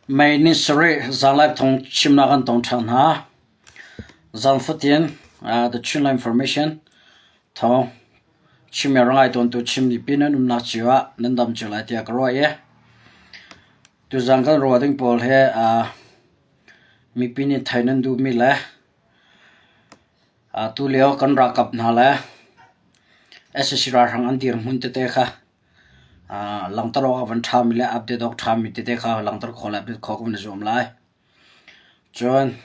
May ni sarih zanlai thawng chimnak an tong ṭhan hna. Zan fatin The Chinland Information thawng chim i rangai tawntu Chin mipi nan umnak cio ah nan dam cio lai tiah ka ruah i tuzan kan ruah ding pawl hi mipi nih theih nan duhmi le tulio kan ralkap hna le sac ralhrang an dirhmun tete kha Langhter awk a van ṭhami le update awk ṭhami tete kha langhter khawh le update khawh kan van i zuam lai. Cun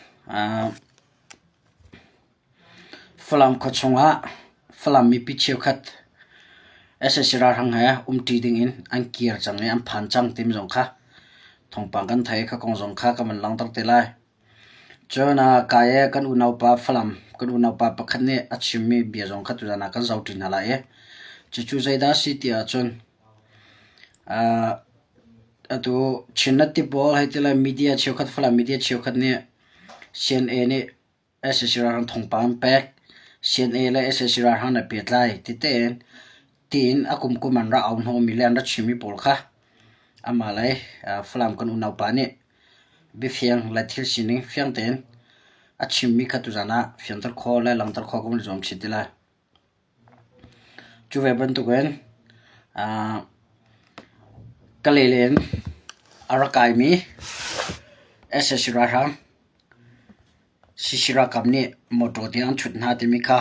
Falam khua chungah Falam mipi cheukhat sac ralhrang he umṭi dingin an kir cang i an phan cang timi zong kha thawngpang kan theih i kha kong zong kha kan van langhter te lai. Cun kai i kan unaupa Falam kan unaupa pakhat nih a chimmi bia zong kha tuzan ah kan zohṭi hna lai i cucu zeidah a si ti ahcun atu Chinnet ti pawl hei ti le media cheukhat Falam media cheukhat nih CNA nih sac ralhrang thawngpang an pek. CNA le sac ralhrang an i pehtlai ti tein tiin a kumkum an rak au hnawhmi le an rak chimmi pawl kha amah lei Falam kan unaupa nih biafiang le thil sining fiang tein a chimmi kha tuzan ah fianter khawh le langhter khawh kan i zuam chin ti lai. Cu ve bantukin Kalay in a rak kaimi sac ralhrang CC ralkap nih mawṭaw tiang an chut hna timi kha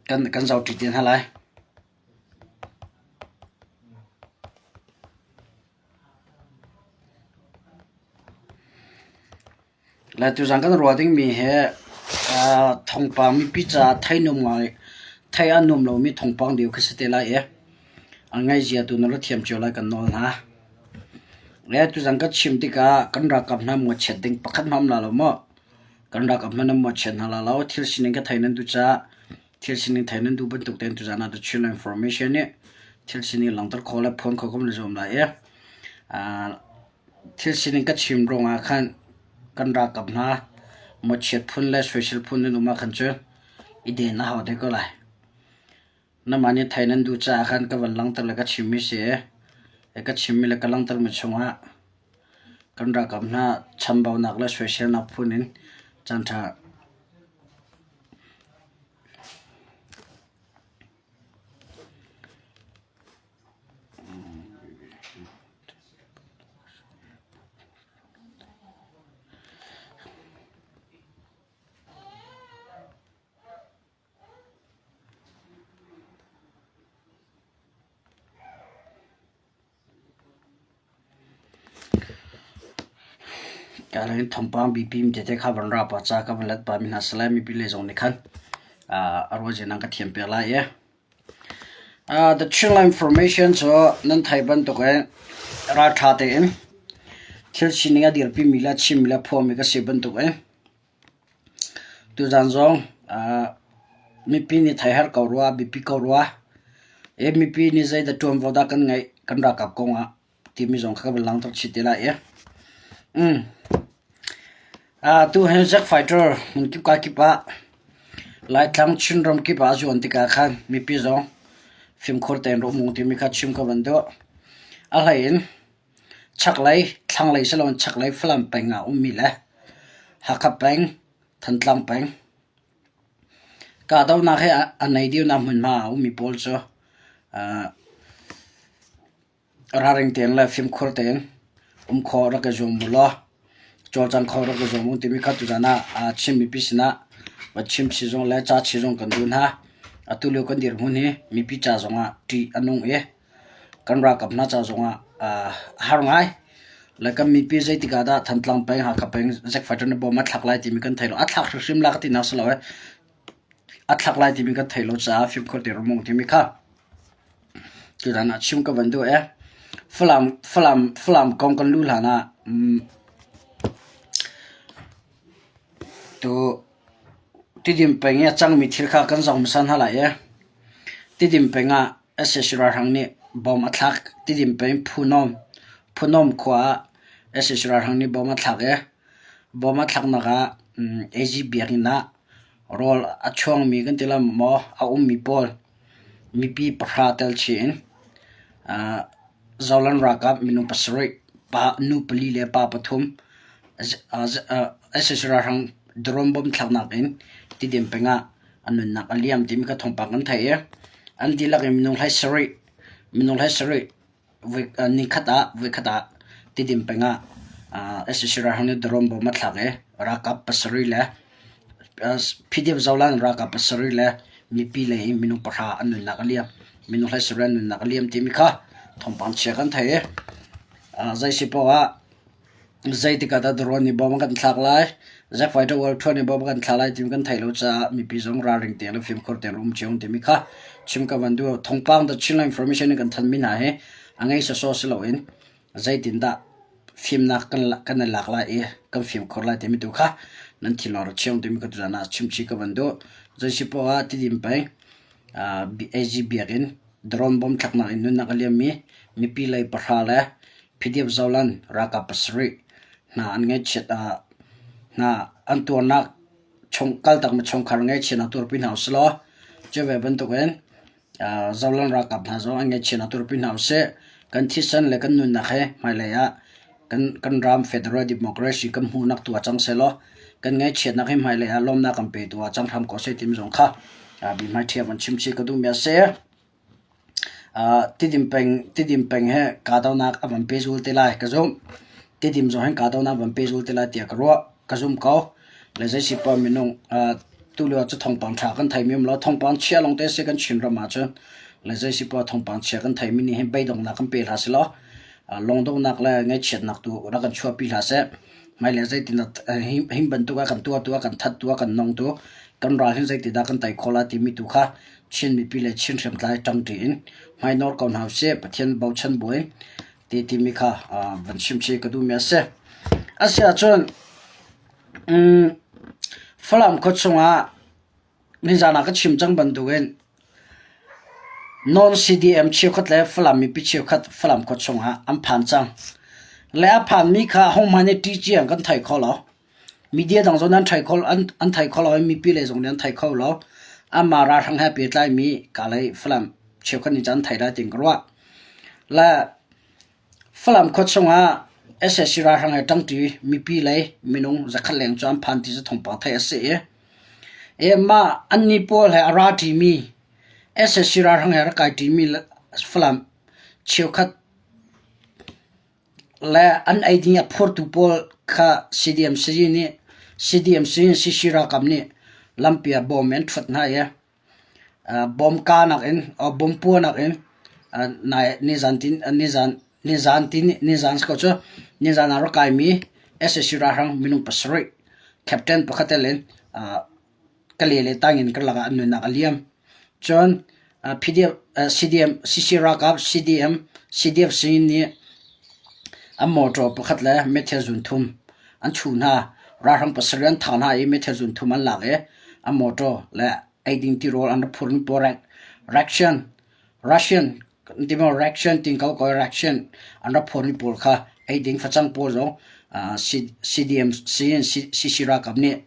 kan zohṭi te hna lai. Le tuzan kan ruah dingmi hi thawngpang mipi caah thei nuam ngai thei a nuam lomi thawngpang deu khi si te lai i a ngaihzia tu na la thiam cio lai kan nawl hna. Le tuzan ka chim tikah kan ralkap hna muachiat ding pakhat hmanh um la lo maw? Kan ralkap hna nan muachiat hna la lo. Thil sining ka thei nan duh caah Thil sining thei nan duh bantuk tein tuzaan ah The Chinland Information nih thil sining langhter khawh le phuan khawh kan zuam lai i thil sining ka chim ruangah khan kan ralkap hna mawchiat phun le soisel phun nan um ahkhan cu i den a hau te ko lai. Namah nih thei nan duh caah khan ka van langhter le ka chimmi si i ka chimmi le ka langhtermi chungah kan ralkap hna chambaunak le soiselnak phun in caanṭha Thawngpang bipi tete kha van ra pah ca ka van let pah mi hna si lai mipi lei zong nih khan a ruahzia nan ka thiam piak lai i. The Chinland Information cu nan theih bantuk in ralṭha tein thil sining a dirpi mi le a chimmi le a phuahmi ka si bantuk in Tuzaan zong mipi nih thei har ko rua, biapi ko rua. Mipi nih zeidah ṭuanvo dah kan ngeih kan ralkap kong ah timi zong kha ka van langhter chih te lai i. Tu hi Jack Fighter hmunkip kakip ah Laitlang Chinram kip ah a zuan tikah khan mipi zong fimkhur tein rak um u timi kha chim ka van duh. A hlei in Chaklei, thlanglei siloin chaklei Falam peng ah a ummi le Hakha peng, Thantlang peng kahdohnak he a nei deuhnak hmunhma ah a ummi pawl cu ralring tein le fimkhur tein um khawh rak i zuam u law cawlcang kho rak i zuam u timi kha tuzaan ah Chin mipi sinah va chim chih zong le ca chih zong kan duh hna. Atu lio kan dirhmun hi mipi ca zongah ṭih a nung i Kan ralkap hna ca zongah a har ngai. Le kan mipi zeitik ah dah Thantlang peng, Hakha peng Zack Fighter nih bom a thlak lai timi kan thei lo. A thlak hrimhrim la ka tinak si lo eh. A thlak lai timi kan thei lo caah fimkhur te rumung timi kha tutan ah chim ka van duh eh. Falam, Falam, Falam kong kan luh hlan ah um, tu Tidim peng i a cangmi thil kha kan zoh hmasa hna lai eh. Tidim peng ah sac ralhrang nih bom a thlak. Tidim peng Phunom, Phunom khua ah sac ralhrang nih bom a thlak i bom a thlaknak ah AG biakinn ah rawl a chuangmi kan ti lai maw a ummi pawl mipi pahra tel chih in Zoland ralkap minung pasarih. Pa nu pali le pa pathum sac ralhrang drone bomb thlaknak in Tidim peng ah an nunnak a liam timi kha thawngpang kan theih i an dihlak in minung 17 minung 17 nikhat ah voikhat ah Tidim peng ah sac ralhrang nih drone bomb a thlak i ralkap pasarih le PDF Zolan ralkap pasarih le mipi lei in minung pahra an nunnak a liam. Minung 17 an nunnak a liam timi kha thawngpang chia kan theih i Zei si paoh ah zeitik ah dah drone nih bom a kan thlak lai, jet fighter world tour nih bom a kan thlak lai timi kan theih lo caah mipi zong ralring tein le fimkhur tein um cio timi kha chim ka van duh. Thawngpang the Chinland Information in kan thanmi hna hi a ngei sawsawh si loin zeitindah fimnak kan kan i lak lai i kan fimkhur lai timi tu kha nan thinlung rak chiang timi ka tuzan ah chimchih ka van duh. Zei si paoh ah Tidim peng AG biakinn drone bomb thlaknak in nunnak a liammi mipi lei pahra le PDF Zolan ralkap pasarih hna an ngaihchiat ah hna an tuarnak chung kaltakmi chungkhar ngaihchiatnak tuarpi hna usilaw cu ve bantukin Zolan ralkap hna zong an ngaihchiatnak tuarpi hna usih. Kan thisen le kan nunnak he hmailei ah kan ram federal democracy kan hmuhnak tu ah cang sehlaw kan ngaihchiatnak hi hmailei ah lawmnak kan petu ah cang hram ko seh timi zong kha bihmai ṭhia van chim chih ka duhmi a si. Tidim peng Tidim peng he kahdohnak a van pehzul te lai ka zumh. Tidim zong hin kahdohnak van pehzul te lai tiah ka ruah ka zum ko. Le zei poah minung tulio cu thawngpang ṭha kan theimi um lo. Thawngpang chia lawngte si kan Chinram ahcun. Le zei si poah thawngpang chia kan theimi nih hin beidonghnak kan pe hlah selaw lungdonghnak le ngaihchiatnak tu rak kan chuahpi hlah seh. Hmailei zeitindah hi bantuk ah kan tuahtu ah kan thattu ah kan nongtu kan ral hin zeitindah kan tei khawh lai timi tu kha Chin mipi le Chin hriamtlai ṭangṭi in hmainawr ko hna usih. Pathian bochan buin ti timi kha van chimchih ka duhmi a si. A si ahcun Falam khua chungah nizan ah ka chim cang bantukin non-CDM cheukhat le Falam mipi cheukhat Falam khua chungah an phan cang. Le a phanmi kha hohmanh nih ṭih ciang kan thei kho lo. Media dang zong an thei kho an thei kho lo i mipi lei zong nih an thei kho lo. Amah ralhrang he pehtlaimi Kalay Falam cheukhat nih cun an thei lai tiin ka ruah. Le Falam khua chungah sac ralhrang he ṭangṭi mipi lei minung zakhat leng cu an phan ti cu thawngpang theih a si i e mah annih pawl he a ra ṭimi sac ralhrang he a rak kai ṭimi Falam cheukhat le an ei ding a phurtu pawl kha CDMC nih CDMC in CC ralkap nih lampi ah bawm in an ṭhuat hna i bawm kahnak in bawm puahnak in nai nizan nizan nizan nizan si ko cu nizan ah rak kaimi sac ralhrang minung pasarih captain pakhat tel in Kale le Tangin karlak ah an nunnak a liam. Cun PDF, CDM, CC ralkap CDM, CDF singin nih an motor pakhat le meithal zun thum an chuh hna. Ralhrang pasarih an thah hna i meithal zun thum an lak i an motor le eiding tirawl an rak phurmi pawl ration Russian timaw ration tin ko ko ration an rak phurmi pawl kha eiding facang pawl zong CDM CC ralkap nih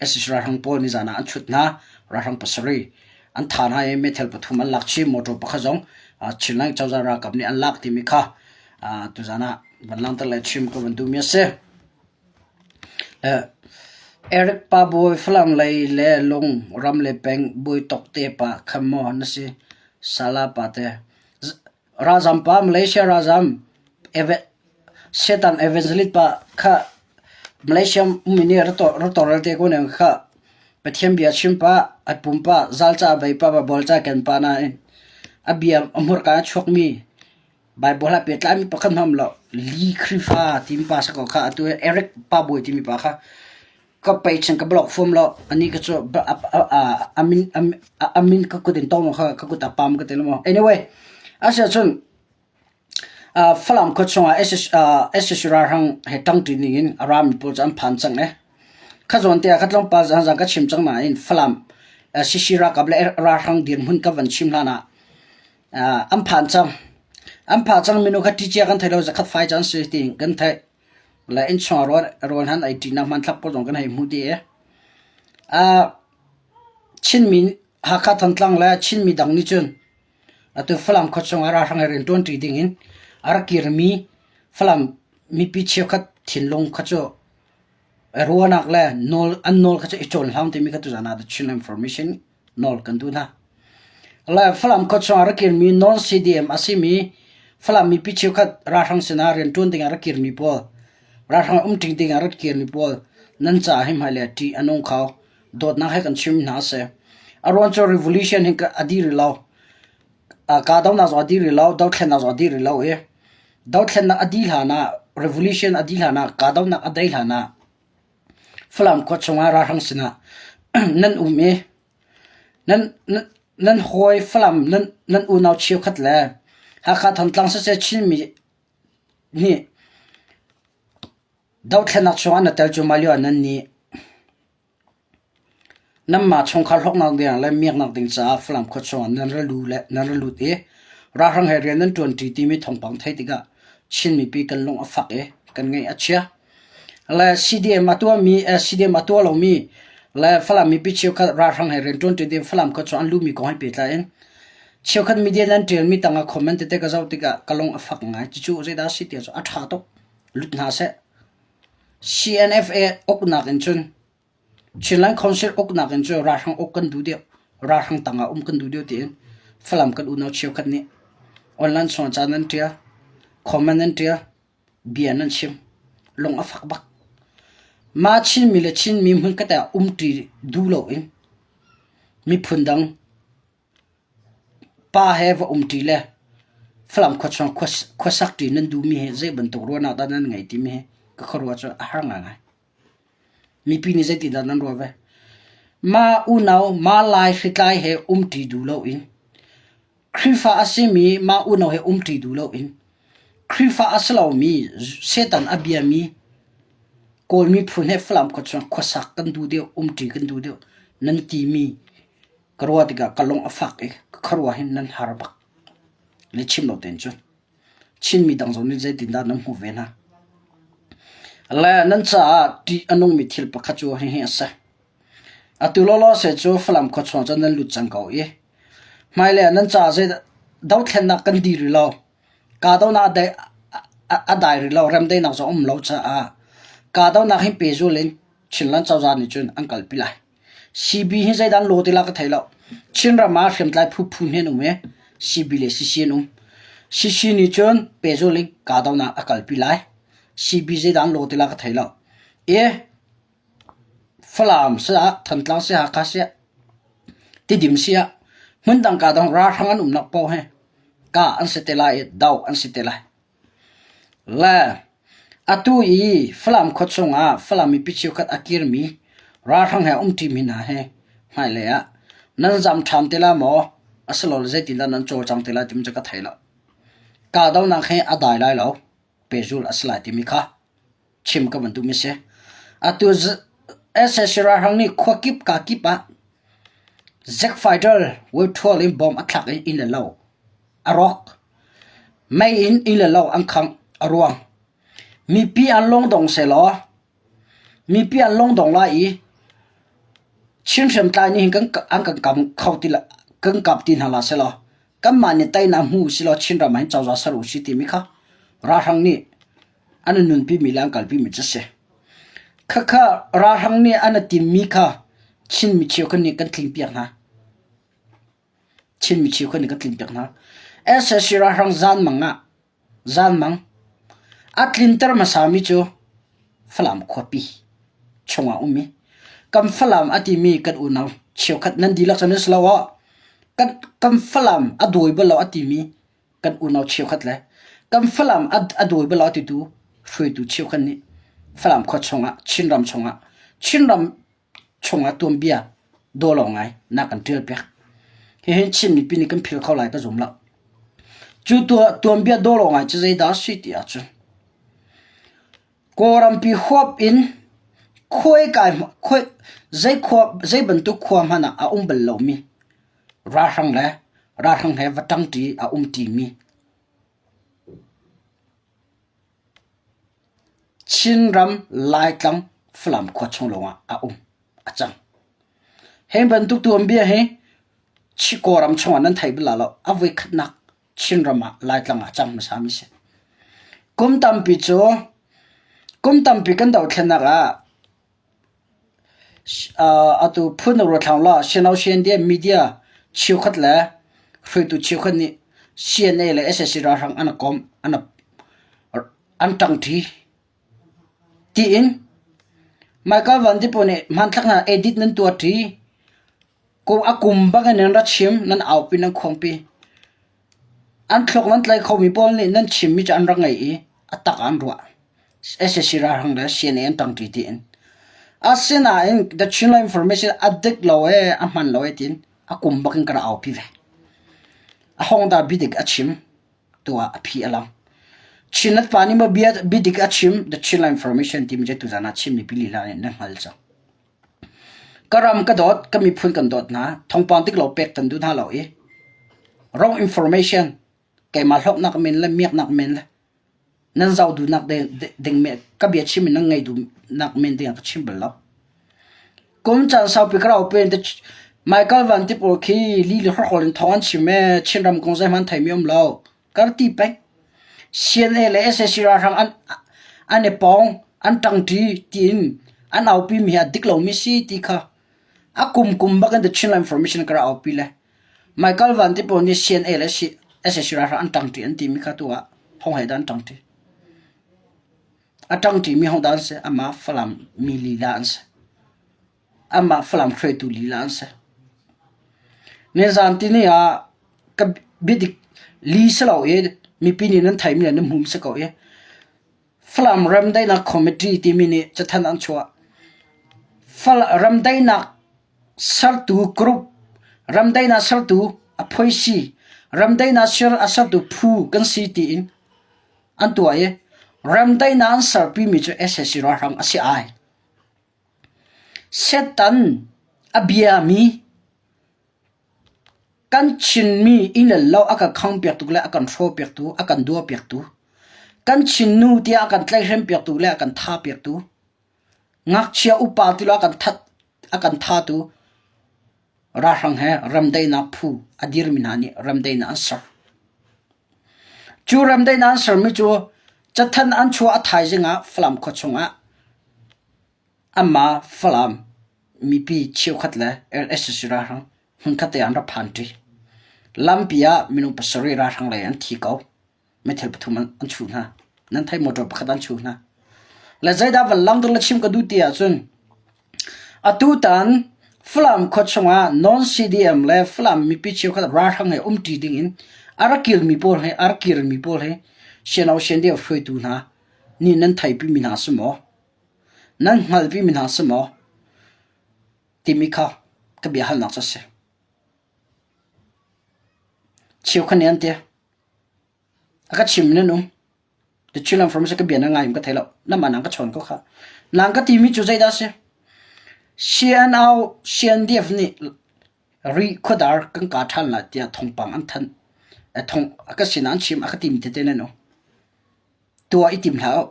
sac ralhrang pawl nizan ah an chut hna. Ralhrang pasarih an thah hna i meithal pathum an lak chih. Motor pakhat zong Chinland cozah ralkap nih an lak timi kha tuzan ah van langhter le chim ka van duhmi a si. Eric pa bawi Falam lei le lung ram le peng bawi tok te pa kha maw na si Sala pa te Ralzam pa Malaysia ralzam Satan evangelist pa kha Malaysia ummi nih ra tawlrel te ko ning kha Pathian bia chim pa a pum pa zalca bei pa Baibal ca ken pa nain a bia a hmurka a chuakmi Baibal ah pehtlaimi pakhat hmanh lo Lee Khrihfa timi pa si ko kha atu hi Eric Pa Bawi timi pa kha ka page in ka block fuam lo ani ka cu a min a min ka kut in tong kha ka kut a pam ka ti lo maw anyway asiahcun Falam khua chungah SSC ralhrang he ṭangṭi ning in a rami pawl cu an phan cang i kha zawn te ah kha tlawmpal zan ka chim cang nain Falam CC ralkap le ralhrang dirhmun ka van chim hlan ah An phan cang. An pha cang minu kha ṭicia kan thei lo zakhat fai cang si ti kan theih. Le innchung ah rawl rawl han ei ṭinak hmanthlak pawl zong kan hei hmuh dih i. Chinmi Hakha Thantlang le Chinmi dang nih cun atu Falam khua chungah ralhrang he rian ṭuanṭi dingin a rak kirmi Falam. mipi cheukhat thinlung kha cu ruahnak le nawl an nawl kha cu i cawn hlah timi kha tuzan ah The Chin Information nawl kan duh hna. Le Falam khua chungah rak kirmi non-CDM a simi Falam mipi cheukhat ralhrang sinah rianṭuan dingah rak kirmi pawl, ralhrang um ṭing dingah rak kirmi pawl nan caah hi hmailei ah ṭih a nung kho. Dawtnak he kan chim hna a si. A ruang cu revolution hi a dih rih lo. Kahdohnak zong a dih rih lo, dothlennak zong a dih rih lo i dothlennak a dih hlan ah, revolution a dih hlan ah, kahdohnak a dai hlan ah Falam khua chungah ralhrang sinah nan um i nan hawi Falam nan unau cheukhat le Hakha Thantlang siseh Chinmi nih dothlennak chungah na tel cuahmah lio ah nan nih Nanmah chungkhar hlawknak ding le miaknak ding caah Falam khua chungah nan ra lu le nan ra lut i ralhrang he rian nan ṭuanṭi timi thawngpang theih tikah Chin mipi kan lung a fak i kan ngaih a chia. Le CDM a tuahmi, CDM a tuah lomi le Falam mipi cheukhat ralhrang he rian ṭuanṭi ding Falam khua chung an luhmi kong he pehtlai in cheukhat media nan ṭialmi tangah comment tete ka zoh tikah ka lung a fak ngai. Cucu zeidah a si ti ahcun a ṭha tuk. Lut hna seh. CNFA uknak in cun Chinland Council uknak in cun ralhrang uk kan duh deuh, ralhrang tangah um kan duh deuh tiin Falam kan unau cheukhat nih online chungah ca nan ṭial, comment nan ṭial, bia nan chim. Lung a fak bak. Mah Chinmi le Chinmi hmunkhat ah umṭi duh loin miphun dang Pa he va umṭi le Falam khua chung khuasakṭi nan duhmi hi zei bantuk ruahnak dah nan ngeih timi hi ka khuaruah cu a har ngaingai. Mipi nih zeitindah nan ruah ve? Mah unau, mah Lai hritlai he umṭi duh loin Khrihfa a simi mah unau he umṭi duh loin Khrihfa a si lomi Satan a biami Kawl miphun he Falam khua chung khuasak kan duh deuh, umṭi kan duh deuh nan timi Ka ruah tikah ka lung a fak i ka khuaruah hin nan har bak. Le chim lo tein cun. Chinmi dang zong nih zeitindah nan hmuh ve hna? Le nan caah ṭih a nungmi thil pakhat cu hihi a si. Atu lawlaw se cu Falam khua chung cun nan lut cang ko i hmailei ah nan caah zei dothlennak kan di rih lo. Kahdohnak a dai, a dai rih lo, remdaihnak zong a um lo caah kahdohnak hin pehzul in Chinland cozah nih cun an kalpi lai. CB hi zeidah an law ti la ka thei lo. Chinram ah hriamtlai phu phu hnih an um i CB le CC an um. CC nih cun pehzul in kahdohnak a kalpi lai. CB zeidah an law ti la ka thei lo. I Falam siah, Thantlang siah, Hakha siah, Tidim siah, hmundang kahdong ralhrang an umnak paoh hi kah an si te lai i doh an si te lai. Le atu i Falam khua chungah Falam mipi cheukhat a kirmi ralhrang he a umṭimi hna hi hmailei ah nan zam ṭhan te lai maw asilole zeitindah nan cawlcang te lai timi cu ka thei lo. Kahdohnak hi a dai lai lo, pehzulh a si lai timi kha chim ka van duhmi a si. Atu sac ralhrang nih khua kip ka kip ah Zack fighter wave in bomb a thlak i inn le lo a rawk. Mei in inn le lo an khangh a ruang. Mipi an lungdong sehlaw mipi an lungdong lai i Chin hriamtlai nih hin kan an kan kam kho ti lo kan kap ti hna la sehlaw kanmah nih teinak hmu usilaw Chinram ah hin cozah ser usih timi kha ralhrang nih an i nunpimi le an kalpimi cu a si. Khakha ralhrang nih an i timmi kha Chinmi cheukhat nih kan tlingpiak hna. Chinmi cheukhat nih kan tlinpiak hna. SSC ralhrang zanmang ah zanmang a tlinter hmasami cu Falam khuapi chungah um i kan Falam a timi kan unau cheukhat nan dihlak cu nan si lo ah kan kan Falam a dawi bal lo a timi kan unau cheukhat le kan Falam a, a dawi bal lo a titu hruaitu cheukhat nih Falam khua chungah Chinram chungah Chinram chungah tuanbia dawlo ngai na kan ṭial piak. Hihi Chin mipi nih kan phil kho lai ka zum lo. Cu tuanbia dawlo ngai cu zeidah a si ti ahcun Kawlrampi huap in khuaikai khuai zei khua zei bantuk khua hmanh ah a um bal lomi ralhrang le ralhrang he va ṭangṭi a um ṭimi Chinram Laitlang Falam khua chung lawngah a um a cang. Hi bantuk tuanbia hi Kawlram chungah nan thei bal lai lo. A voikhatnak Chinram ah Laitlang ah a cang hmasami a si. Kum tampi cu. Kum tampi kan dothlennak ah atu phun ruathlang la Sino CND media cheukhat le hruaitu cheukhat nih CNA le sac ralhrang an komh an an ṭangṭi tiin Michael Van Dipo nih hmanthlak hna edit nan tuahṭi. A kum bang in nan ra chim, nan aupi, nan khuangpi. An thluak nan tlaih khomi pawl nih nan chimmi cu an rak ngaih i a tak ah an ruah. Sac ralhrang le CNA an ṭangṭi tiin. Asinain The Chinland Information a dik lo ee, a hman lo ee tiin a kum bak in ka rak aupi ve. A hong dah biadik a chim tu ah a phi a lang. Chinland pa nih maw bia biadik a chim The Chinland Information timi cu tuzan ah Chin mipi lila nih nan hngal cang. Ka ram ka dawt, ka miphun kan dawt hna. Thawngpang dik lo pek kan duh hna lo i wrong information keimah hlawknak men le miaknak men le nan zoh duhnak ding me ka bia chim in nan ngaih duhnak men ding ah ka chim bal lo. Kum caan saupi ka rau pen te Michael Van Tip pawl khi li le hrawkhrol in thawng an chim ee Chinram kong zeihmanh theimi um lo. Kar ti peng. CNA le sac ralhrang an an i pawng, an ṭangṭi tiin an aupi mi hi a dik lomi si ti kha a kum kum bak in The Chinland Information ka rak aupi le Michael Van ti pawl nih CNA le sac ralhrang an ṭangṭi an timi kha tu ah hong he dah an ṭangṭi. A ṭangṭi mi hong dah an si? Amah Falam mi lila an si. Amah Falam hruaitu lila an si. Nizan tini ah ka biadik li si lo i mipi nih nan theimi le nan hmuhmi si ko i Falam Remdaihnak Committee timi nih cathanh an chuah. Fal remdaihnak sertu group, remdaihnak sertu a phoisi, remdaihnak ser a sertu phu kan si tiin an tuah i remdaihnak an serpimi cu sac ralhrang a si ai. Satan a biami kan Chinmi inn le lo a kan khangpiaktu le a kan hrawhpiaktu, a kan duahpiaktu, kan Chinnu tiah a kan tlaihhrempiaktu le a kan thahpiaktu, ngakchia upa ti lo a kan that a kan thatu ralhrang he remdaihnak phu a dirmi hna nih remdaihnak an ser. Cu remdaihnak an sermi cu cathanh an chuah a thaizing ah Falam khua chungah Amah Falam mipi cheukhat le sac ralhrang hmunkhat te ah an rak phan ṭi. Lampi ah minung pasarih ralhrang lei an thi ko. Meithal pathum an chuh hna. Nan theih motor pakhat an chuh hna. Le zeidah van lang ding le chim ka duh ti ahcun atutan Falam khua chungah non-CDM le Falam mipi cheukhat ralhrang he umṭi dingin a rak kirmi pawl he a rak kirmi pawl he siano siandeu hruaitu hna nih nan theipimi hna si maw? Nan hngalhpimi hna si maw? Timi kha ka biahalnak cu a si. Cheukhat nih an ti. A ka chim nan um. The Chinland Information ka bia na ngai ka thei lo. Namah nang ka chawn ko kha. Nang ka timi cu zeidah a si? CNO CNDF nih ri khuadar kan ka ṭhan lai tiah thawngpang an thanh. Thong a ka sin an chim a ka timi tete nan um. Tuah i tim hlah u.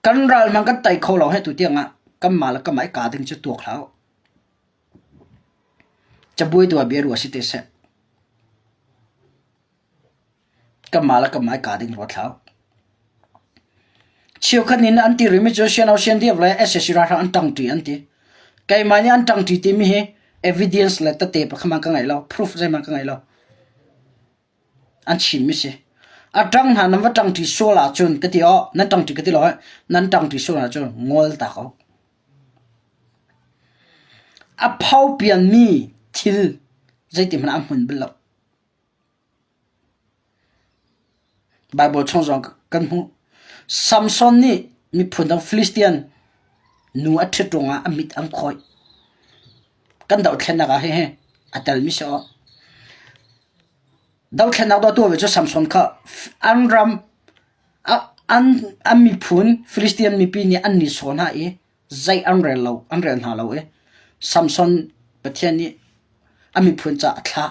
Kan ral hmang kan tei kho lo he tu tiang ah kanmah le kanmah i ka ding cu tuak hlah u. Cabuai tu ah bia rua si te seh. Kanmah le kanmah i ka ding ruat hlah u. Cheukhat nih an ti rihmi cu CNO CNDF le sac ralhrang an ṭangṭi an ti. Keimah nih an ṭangṭi timi hi evidence le tete pakhat hmanh ka ngei lo, proof zeihmanh ka ngei lo. An chimmi si. A ṭang hna nan va ṭangṭi sual ahcun ka ti aw, nan ṭangṭi ka ti lo eh, nan ṭangṭi sual ahcun ngol ta ko. A pho pianmi thil zeitihmanh ah a hmun bal lo. Baibal chung zong kan hmuh. Samson nih miphun dang Philistian nu a ṭhit ruangah a mit an khawih. Kan dohthlennak ah hihi a telmi si awk. Dohthlennak tuah ve cu Samson kha an ram an an miphun Philistian mipi nih an nihsawh hna i zei an rel lo an rel hna lo i Samson Pathian nih a miphun caah a thlah.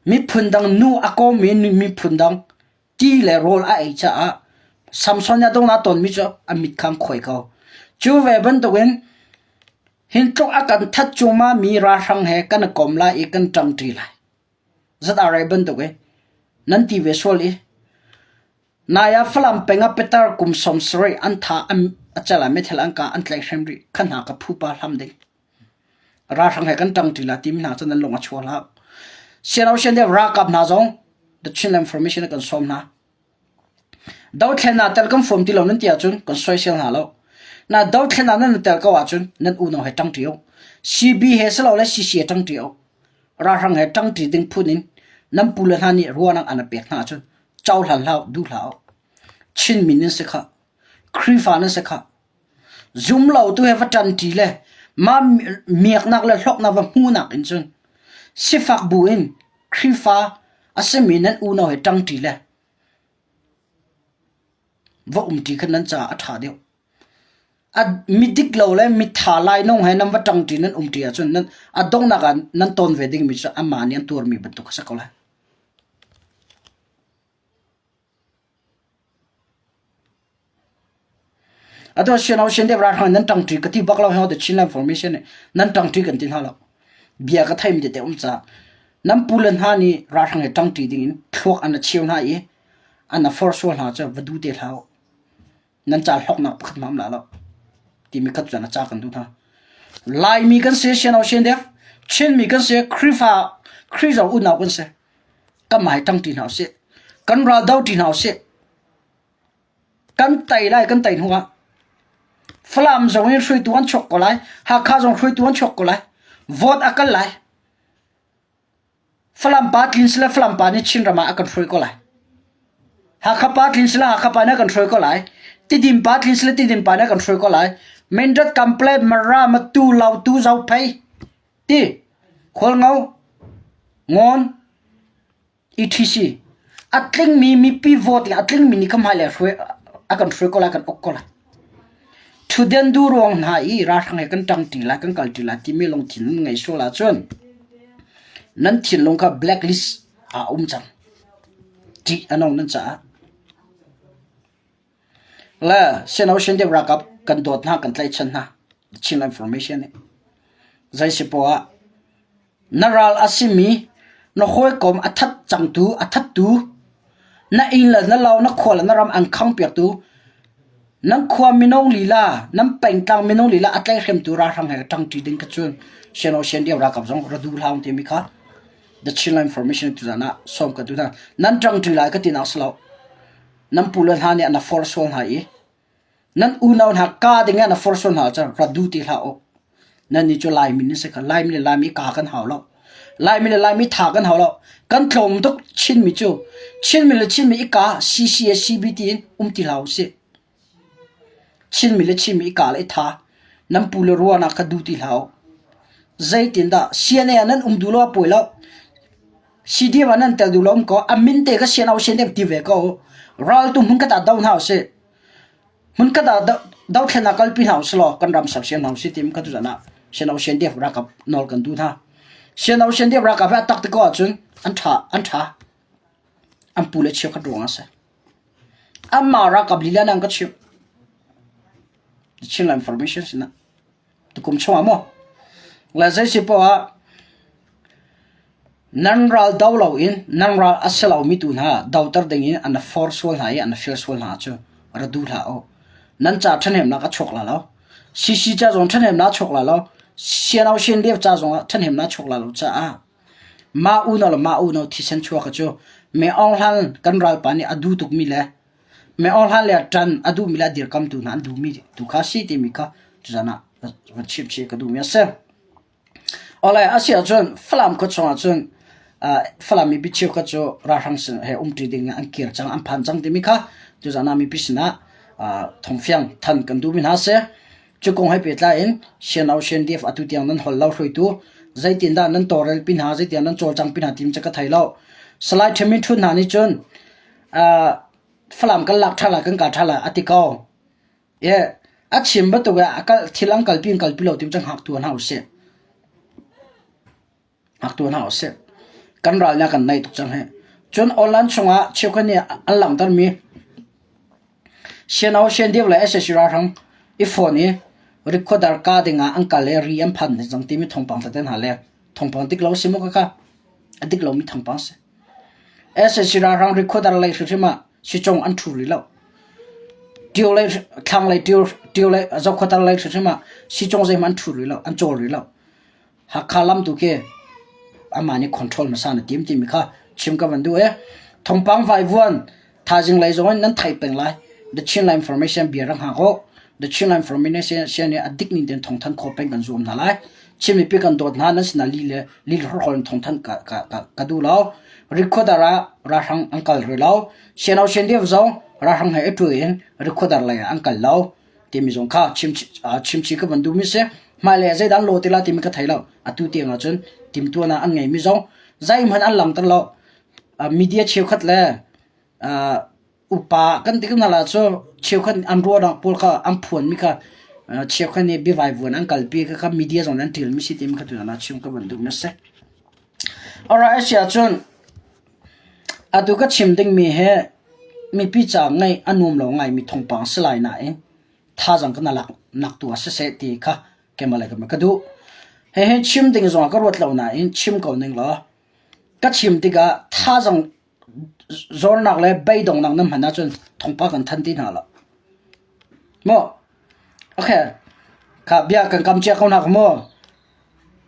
Miphun dang nu a kawm i miphun dang ti le rawl a ei caah Samson nih a dongnak tonmi cu a mit kha an khuai ko. Cu ve bantukin hin tluk a kan that cuahmah mi ralhrang he kan i kom lai i kan ṭangṭi lai. Zat-arei bantuk i nan ti ve sual i. Nai ah Falam peng ah Peter kum 70 an tha a cel ah meithal an kah an tlaihhrem rih. Kha hna ka phupa hlam ding. Ralhrang he kan ṭang ṭi la timi hna cu nan lung a chuak hlah. Siano sian deuh ralkap hna zong The Chinland Formation ah kan sawm hna. Dothlennak tel kan fawm ti lo nan ti ahcun kan soisel hna lo. Na dothlennak nan tel ko ahcun nan unau he ṭang ṭi u. CB he silole CC he ṭang ṭi u. Ralhrang he ṭang ṭi ding phun in nan pule hna nih ruahnak an pek hna ahcun cohlan hlah u, duh hlah u. Chinmi nan si khah. Khrihfa nan si khah. Zumlotu he va ṭanṭi le mah miaknak le hlawknak va hmuhnak in cun sifak bu in Khrihfa a simi nan unau he ṭangṭi le va umṭi kha nan caah a ṭha deuh. A midik lo le mitha lainawng he nan va ṭangṭi nan umṭi ahcun nan a donghnak ah nan ton ve dingmi cu amah nih an tuarmi bantuk a si ko lai. Atu sian sian deuh ralhrang nan ṭangṭi ka ti bak lo hi The Chinland Formation nih nan ṭangṭi kan ti hna lo. Bia ka theimi tete um caah nan pule hna nih ralhrang he ṭangṭi dingin thluak an a cheu hna i an a forh sual hna cu va duh te hlah u. Nan ca hlawknak pakhat hmanh um la lo. Timi khat cun a ca kan duh hna. Laimi kan si sian sian deuh Chinmi kan si Khrihfa Khrih unau kan si. Kanmah hi ṭangṭi hna usih. Kan ral doṭi hna usih. Kan tei lai kan tei hnu ah Falam zong in hruaitu an chuak ko lai. Hakha zong hruaitu an chuak ko lai. Vote a kal lai. Falam pa tlin sile Falam pa nih Chinram ah a kan hruai ko lai. Hakha pa tlin sile Hakha pa nih a kan hruai ko lai. Tidim pa tlin sile Tidim pa nih a kan hruai ko lai. Mindat Kample Mara Matu Lautu Zophei ti Khualngo Ngawn etc. A tlingmi mipi vote le a tlingmi nih kha hmailei hruai a kan hruai ko lai kan uk ko lai. Thutden du ruang hna i ralhrang he kan ṭangṭi lai kan kalṭi lai timi lungthin nan ngei sual ahcun nan thinlung kha blacklist ah a um cang. Ṭih a nung nan caah. Le Sino Shin ralkap kan dawt hna kan tlaihchan hna. Chin information nih. Zei si poah ah Na ral a simi na hawikom a that cangtu a thattu, na inn le na lo, na khua le na ram an khangpiaktu, nan khua mino lila, nan pengtlang mino lila a tlaihhremtu ralhrang he ṭangṭi ding kha cun Siano Siandio ralkap zong ra duh hlah timi kha The Chinland Information tuzan ah sawm ka duh hna. Nan ṭangṭi lai ka tinak si lo. Nan pu le hna nih an a force sual hna i Nan unau hna kaa ding ah na forh sual hna ahcun ra duh ti hlah u. Nannih cu Laimi nan si kha. Laimi le Laimi kaa kan hau lo. Laimi le Laimi tha kan hau lo. Kan tlawm tuk Chinmi cu. Chinmi le Chinmi i kaa CCA CBT in um ti hlah usih. Chinmi le Chinmi i kaa le i tha. Nan pu le ruahnak kha duh ti hlah u. Zeitindah CNA ah nan um duh lo a pawi lo. CDF ah nan tel duh lo um ko. A min te kha CNO CNF ti ve ko. Raltu hmun khat ah do hna usih. Hmunkhat ah dothlennak kalpi hna usilaw kan ram sersiam hna usih timi kha tuzan ah Siano CNDF ralkap nawl kan duh hna. Siano CNDF ralkap hi a tak ti ko ahcun an ṭha an ṭha. An pu le cheukhat ruang ah a si. Anmah ralkap lila nan ka chimh. Chinland Information sinah. Tukum chungah maw? Le zei si poah ah nan ral do loin nan ral a si lomi tu hna doter dingin an forh sual hna i an fil sual hna cu ra duh hlah u. Nan ca ṭhahnemnak a chuak la lo. CC ca zong ṭhahnemnak a chuak la lo. Siano Sianliau ca zongah ṭhahnemnak a chuak la lo caah mah unau le mah unau thisen chuak cu Me Aung Hlaing kan ralpa nih a duh tukmi le Me Aung Hlaing le ṭan a duhmi le a dirkamtu hna an duhmi tu kha si timi kha tuzan ah van chimh chih ka duhmi a si. Awle a si ahcun Falam khua chungah cun Falam mipi cheukhat cu ralhrang sin he umṭi ding an kir cang an phan cang timi kha tuzan ah mipi sinah thawngfiang than kan duhmi hna a si. Cu kong he pehtlai in CNO CNDF atu tiang nan hol lo hruaitu zeitindah nan tawlrel pi hna zeitiang nan cawlcang pi hna timi cu ka thei lo. Salai Ṭhemin Htun hna nih cun Falam kan lak ṭhan lai kan kal ṭhan lai a ti ko. A chim bantuk ah thil an kalpi an kalpi lo ti cu hngaktu hna usih. Hngaktu hna usih. Kan ral nih a kan naih tuk cang hih. Cun online chungah cheukhat nih an langhtermi CNO, CNDF le sac ralhrang i fawn i rikhuadar ka dingah an kal i ri an phan cang timi thawngpang tete hna le thawngpang dik lo si maw khakha? A dik lomi thawngpang si. Sac ralhrang rikhuadar lei hrimhrim ah. Sicong an ṭhu rih lo. Ṭio lei thlanglei ṭio ṭio lei Zokhawthar lei hrimhrim ah sicong zeihmanh an ṭhu rih lo, an cawl rih lo. Hakha lam tu khi amah nih control hmasa na tim timi kha chim ka van duh i thawngpang vaivuan thaizing lei zong in nan theih peng lai. The Chinland Information bia rak hngak u. The Chinland Information nih a dik ning tein thawngthanh khawh peng kan zuam hna lai. Chin mipi kan dawt hna nan sinah li le li horhol in thawngthanh ka, ka, ka, ka duh lo. Rikhuadar ah ralhrang an kal rih lo. Siano Siandiam zong ralhrang he i ṭul in rikhuadar lei ah an kal lo. Timi zong kha chim chimchih ka van duhmi si. Hmailei ah zeidah an lawh ti lai timi ka thei lo. Atu tiang ahcun timtuan ah an ngeimi zong zeihmanh an langhter lo. Media cheukhat le upa kan ti hna la cu cheukhat an ruahnak pawl kha an phuanmi kha cheukhat nih biavaivuan an kalpi kha kha media zong nih an ṭialmi si timi kha tutan ah chim ka van duhmi a si. Alright, a si ahcun atu ka chim dingmi hi mipi ca ngaih a nuam lo ngaimi thawngpang si lai nain thazaang kan lak nak tu ah siseh ti kha keimah le keimah ka duh. Hihi chim ding zong ah ka ruat lo nain chim ko ning law ka chim tikah thazaang Zornak le beidonghnak na hman ahcun thawngpang kan thanh ti hna lo. Maw? Okay. Kha bia kan kam cia ko hna maw?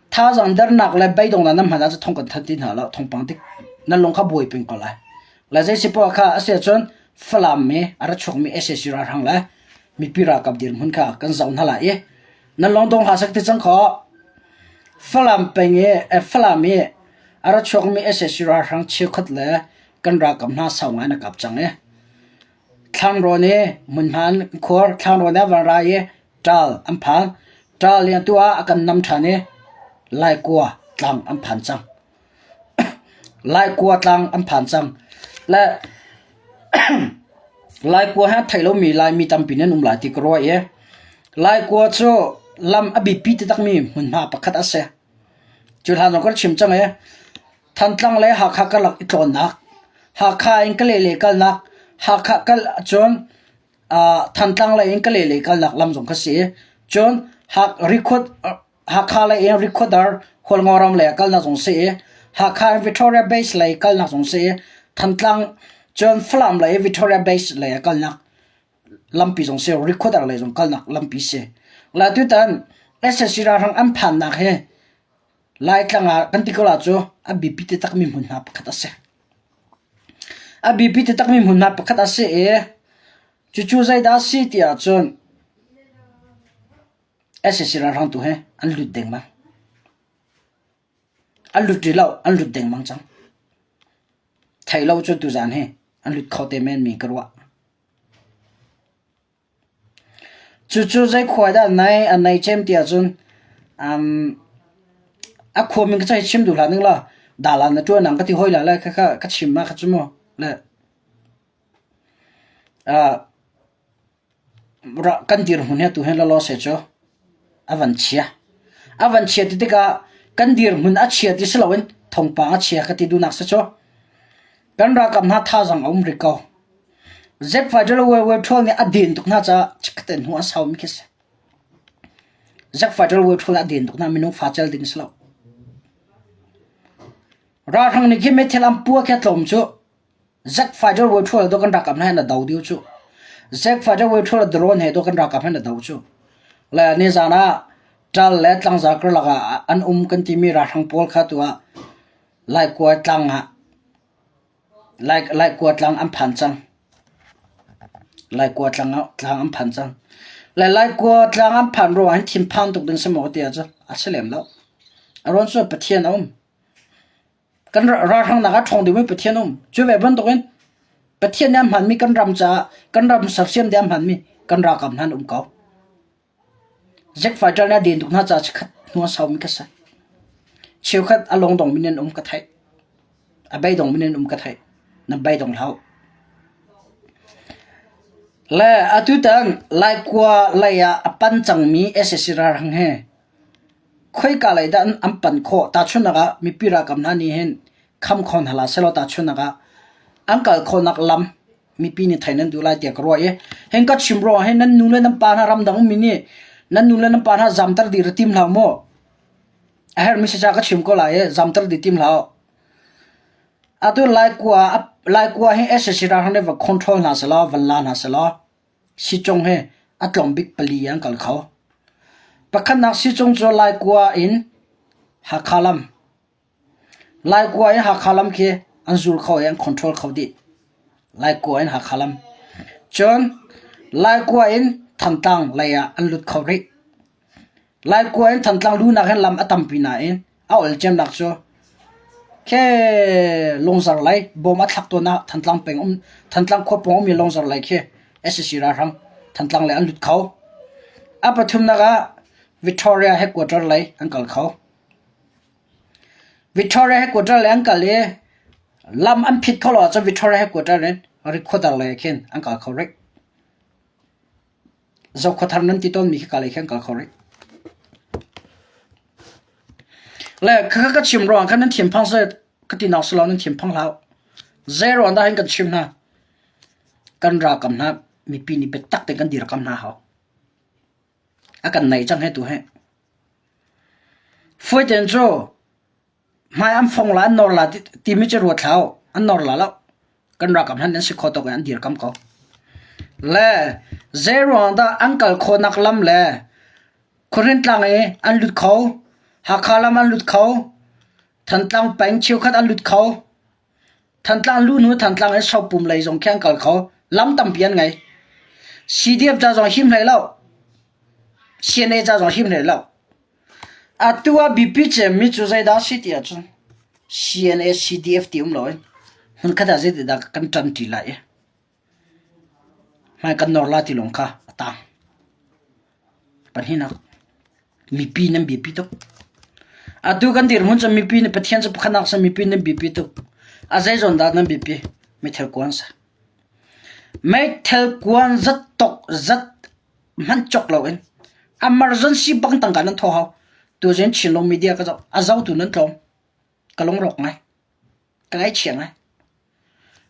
Thazaang dernak le beidonghnak na hman ahcun thawng kan thanh ti hna lo. Thawngpang tik nan lung kha buai peng ko lai. Le zei si poah kha a si ahcun Falam mi a ra chuakmi SAC ralhrang le mipi ralkap dirhmun kha kan zoh hna lai i nan lawng dong hlah sek ti cang khawh. Falam peng i Falam i A ra chuakmi sac ralhrang cheukhat le kan ralkap hna sau ngai na kap cang i Thlangrawn i hmunhma an khuar. Thlangrawn i a van ra i ṭaal an phan. Ṭaal i atu ah a kan nam ṭhan i Laikua tlang an phan cang. Laikua tlang an phan cang. Le Laikua hi a thei lomi Laimi tampi nan um lai ti ka ruah i Laikua cu lam a biapi taktakmi hmunhma pakhat a si. Cu hlan zong ka rak chim cang i Thantlang le Hakha karlak i tlawnnak, Hakha in Kalay lei kalnak, Hakha kal cun Thantlang lei in Kalay lei kalnak lam zong kha si. Cun Hakha lei in Rikhuadar Hualngoram lei ah kalnak zong si i Hakha in Victoria Base lei kalnak zong si i Thantlang cun Falam lei in Victoria Base lei ah kalnak lampi zong si Rikhuadar lei zong kalnak lampi si. La tutan SSC ralhrang an phannak hi Laitlang ah kan ti ko la cu a biapi taktakmi hmunhma pakhat a si. A biapi taktakmi hmunhma pakhat a si i cucu zeidah a si ti ahcun SSC ralhrang tu hi an lut dengmang. An lut rih lo, an lut dengmang cang. Theih lo cu tuzaan hi an lut kho te men mi ka ruah. Cucu zei khua dah nai a nei cem ti ahcun um, a khua min ka cai chim duh hlah ning law dalan na ṭuan nang ka ti hoi la le kha ka chim ma kha cu mu le uh, Kan dirhmun hi atu hin lawlaw seh cu a van chia. A van chia ti tikah kan dirhmun a chia ti si loin thawngpang a chia ka ti duhnak si cu. Kan ralkap hna thazaang a um rih ko. Zep fighter le World War nih a den tuk hna caah chikkhat in hnu a saumi khi si. Zep fighter le World War nih a den tuk hna minung fa cel ding si lo. Ralhrang nih khi meithal an pua khi a tlawm cu. Zack fighter voi ṭhual dawh kan ralkap hna he na do dih cu. Zack fighter voi ṭhual drone he dawh kan ralkap he na do cu. Le nizan ah ṭal le tlangzar karlak ah an um kan timi ralhrang pawl kha tu ah Laikua tlang ah Laikua tlang an phan cang. Laikua tlang ah tlang an phan cang. Le Laikua tlang an phan ruangah hin thinphan tuk ding si maw ti ahcun a si lem lo. A ruang cu Pathian a um. Kan ralhrangnak ah ṭhawng dingmi Pathian um. Cu ve bantukin Pathian nih a hmanmi kan ram caah kan ram sersiam ding a hmanmi kan ralkap hna an um ko. Jet fighter nih a den tuk hna caah chikkhat hnu a saumi ka si. Cheukhat a lungdongmi nan um ka theih. A beidongmi nan um ka theih. Nan beidong hlah u. Le atutan Laikua lei ah a pan cangmi sac ralhrang he Khoika lei dah an panh khawh? Tahchunhnak ah mipi ralkap hna nih hin kham kho hna hlah sehlaw tahchunhnak ah an kal khawhnak lam mipi nih theih nan duh lai tiah ka ruah i hin ka chim ruangah hin nan nu le nan pa hna ramdang ummi nih nan nu le nan pa hna zamter dih ra tim hlah mu. A herhmi si caah ka chim ko lai i zamter dih tim hlah u. Atu Laikua a. Laikua hi sac ralhrang nih va control hna sehlaw van la hna sehlaw Sicung hi a tlawm bik pali an kal kho. Pakhatnak sicung cu Laikua in Hakha lam. Laikua in Hakha lam khi an zul kho i an control kho dih. Laikua in Hakha lam. Cun Laikua in Thantlang lei ah an lut kho rih. Laikua in Thantlang luhnak hin lam a tampi nain a ol cemnak cu khi Lungzar lei bawm a thlak tawn ah Thantlang peng um Thantlang khua pawng ummi Lungzar lei khi sac ralhrang Thantlang lei an lut kho. A pathumnak ah Victoria headquarter lei an kal kho. Victoria headquarter lei an kal i lam an phit kho lo ahcun Victoria headquarter in Rikhuadar lei ah khin an kal kho rih. Zokhua nan ti tawnmi khi ka lei khan kal kho rih. Le khakha ka chim ruang khan nan thinphang seh ka ti nak si lo nan thinphang hlah. Zei ruang dah hin kan chim hna? Kan ralkam hna mipi nih biatak tein kan dirkam hna hau. A kan nei cang he tu he. Fuaiten cu Hmai an fong la an nawr la timi cu ruat hlah u. An nawr la lo. Kan ralkap hmanh an si kho tawk in an dirkam ko. Le zeiruang dah an kal khawhnak lam le Khuahrin tlang i an lut kho, Hakha lam an lut kho, Thantlang peng cheukhat an lut kho. Thantlang lu hnu Thantlang in Sopum lei zong khi an kal kho. Lam tampi an ngei. CDF ca zong him hlei lo. CNA ca zong him hlei lo. Atu ah biapi cemmi cu zeidah a si ti ahcun CNA CDF ti um loin hmunkhat ah zeitindah kan ṭanṭi lai i hmai kan nawr lai ti lawng kha a tang. Pahnihnak, mipi nan biapi tuk. Atu kan dirhmun cu mipi nih Pathian cu pakhatnak si mipi nan biapi tuk. A zeizawn dah nan biapi? Meithal kuan si. Meithal kuan zat tok zat hmanh cawk loin emergency bang tangka nan thawh hau. Tuzing Chinlung media ka zoh a zotu nan tlawm. Ka lungrawk ngai. Ka ngaihchia ngai.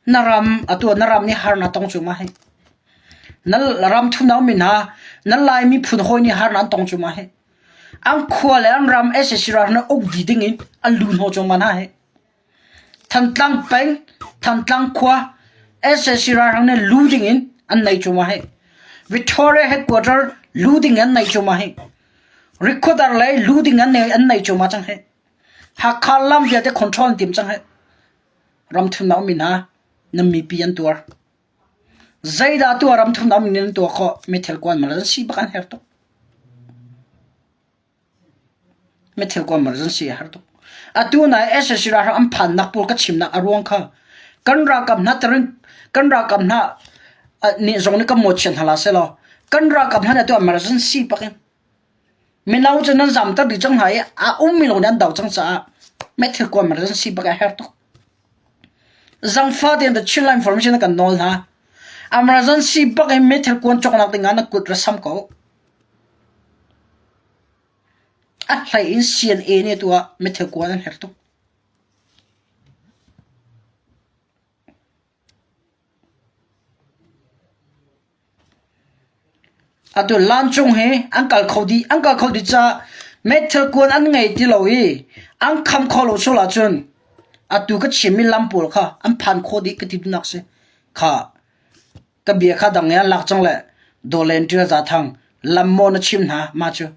Na ram atu na ram nih harnak tong cu ma hi. Na ram thunau mi hna na Lai miphun hawi nih harnak an tong cu ma hi. An khua le an ram sac ral na uk dih ding in an lu hnawh cu ma hna hi. Thantlang peng, Thantlang khua sac ralhrang nih lu dingin an nei cu ma hi. Victoria headquarter lu ding an nei cu ma hi. Rikhuadar lei lu ding an nei an nei cu ma cang hi. Hakha lam vialte control an tim cang hi. Ramthum um mi hna nan mipi an tuar. Zeidah tuah ramthum um in an tuah khawh mithil kuan mal an si bak an her tuk. Mithil ko emergency a har tuk. Atu nai sac ralhrang an phannak pawl ka chimnak a ruang kha kan ralkap hna tarin kan ralkap hna nih zong nih kan mawhchiat hna la selaw kan ralkap hna nih atu emergency pak in mino cu nan zamter dih cang hna i a ummi lawng nih an do cang caah methil ko emergency bak a herh tuk. Zangfa tein the Chinland information kan nawl hna. Emergency bak in methil kuan cawknak ding ah na kut ra sam ko. A hlei in CNA nih atu ah meithal kuan an herh tuk. Atu lancung hi an kal kho dih. An kal kho dih caah meithal kuan an ngei ti lo i an kham kho lo sual ahcun atu ka chimmi lam pawl kha an phan khawh dih ka ti duhnak si. Kha Ka bia kha dang i an lak cang le Dawlen Ṭial Za Thang lam maw na chim hna mah cu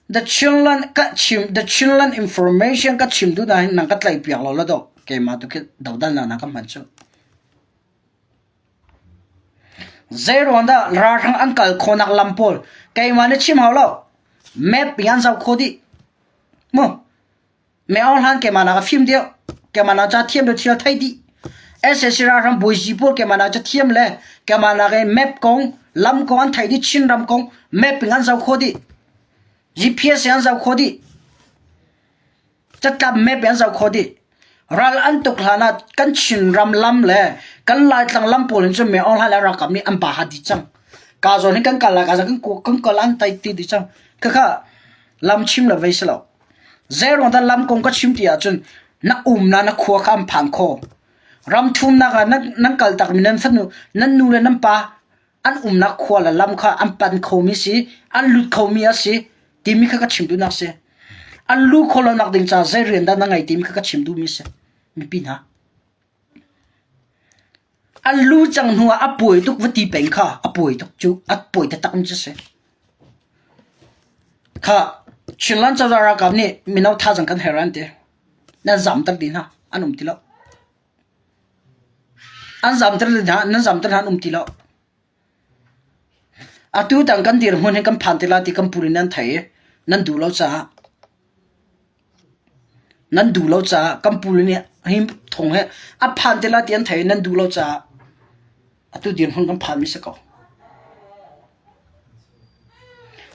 The Chinland ka chim The Chinland information ka chim duh nain nang ka tlaih piak lo la dawh keimah tu khi dodalnak na ka hman cu. Zeiruang dah ralhrang an kal khawhnak lam pawl keimah na chim hau lo map in an zoh khawh dih mu Me Aung Hlan keimah nak a fim deuh. Keimah nak ca thiam le thil thei dih. SAC ralhrang bawizi pawl keimah nak ca thiam le keimah nak i map kong, lam kong an thei dih, Chin ram kong map in an zoh khawh dih. GPS in an zoh khawh dih. Catlap map in an zoh khawh dih. Ral an tuk hlan ah kan Chin ram lam le kan Laitlang lam pawl hin cun Me Aung Hlan le ralkap nih an ba ha dih cang. Ka zawn hin kan kal lai, ka zawn kan kal an tai ti dih cang. Khakha lam chim le vei si lo. Zeiruang dah lam kong ka chim ti ahcun na umnak na khua kha an phan kho. Ram thumnak ah nan kaltakmi nan fanu, nan nu le nan pa an umnak khua le lam kha an pan khomi si, an lut khomi a si timi kha ka chim duhnak si. An lu khawh lonak ding caah zei rian dah na ngei timi kha ka chim duhmi si. Mipi hna. An lu cang hnu ah a puai tuk va ti peng kha a puai tuk cu a puai taktak mi cu si. Kha Chinland cozah ralkap nih mino thazaang kan herh an ti. Nan zamter dih hna an um ti lo. An zamter dih hna nan zamter hna an um ti lo. Atu tang kan dirhmun hi kan phan te lai ti kan pu nih nan theih i nan duh lo caah nan duh lo caah kan pu nih hi thong hi a phan te lai ti an theih i nan duh lo caah atu dirhmun kan phan mi si ko.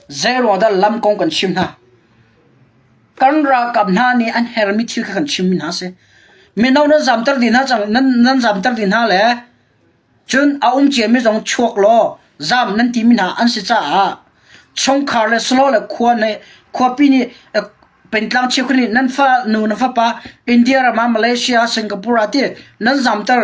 Zeiruang dah lam kong kan chim hna? Kan ralkap hna nih an hermi thil kha kan chimmi hna si. Mino nan zamter dih hna cang nan nan zamter dih hna le Cun a um ciami zong chuak law zam nan timi hna an si caah chungkhar le salo le khua nih khuapi nih pengtlang cheukhat nih nan fa nu nan fapa India ram ah Malaysia Singapore ah ti nan zamter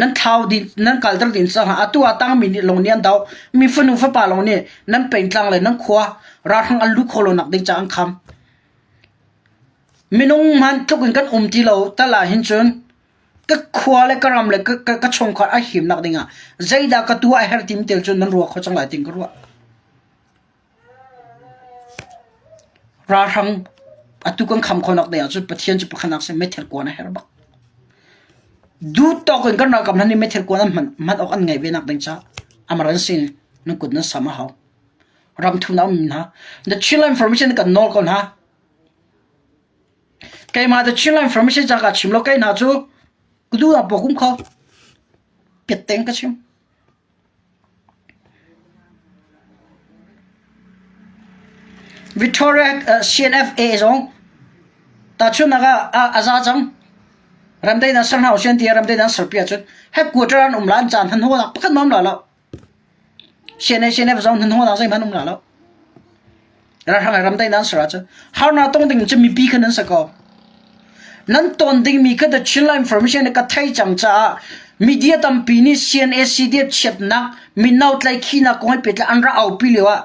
nan thlau din nan kalter din cang atu ah tangmi nih lawng nih an doh mi fanu fapa lawng nih nan pengtlang le nan khua ralhrang an luh khawh lo nak ding ca an kham minung hman tluk in kan um ti lo tal ah hin cun Ka khua le ka ram le ka chungkhar a himnak dingah zeidah ka tuah a herh timi tel cu nan ruah kho cang lai tiin ka ruah. Ralhrang atu kan kham khawhnak ding ahcun Pathian cu pakhatnak si meithal kuan a herh bak. Duh tawk in kan ralkap hna nih meithal kuan an hman, hman awk an ngeih ve nak ding caah amaran sin nan kut nan sam a hau. Ram thum na um hna. The Chinland Information kan nawl ko hna. Keimah The Chinland Information ca ka chim lo kei hna cu ka duh ah pawk um kho. Piatteng ka chim. Victoria uh, CNFA zong tahchunhnak ah a za cang. Ramdai nan ser hna usih tiah ramdai nan serpi ahcun headquarter an um la an caan hmanhawnak pakhat ma um la lo. CNA CNF zong hnahnawhnak zeihmanh um la lo. Ralhrang ramdaih nan ser ahcun harnak tong ding cu mipi kha nan si ko. Nan ton dingmi kha The Chinland Information ka thei cang caah media tampi nih CNA CDF chiatnak mino tlaikhinak kong he pehtlai an rak aupi lio ah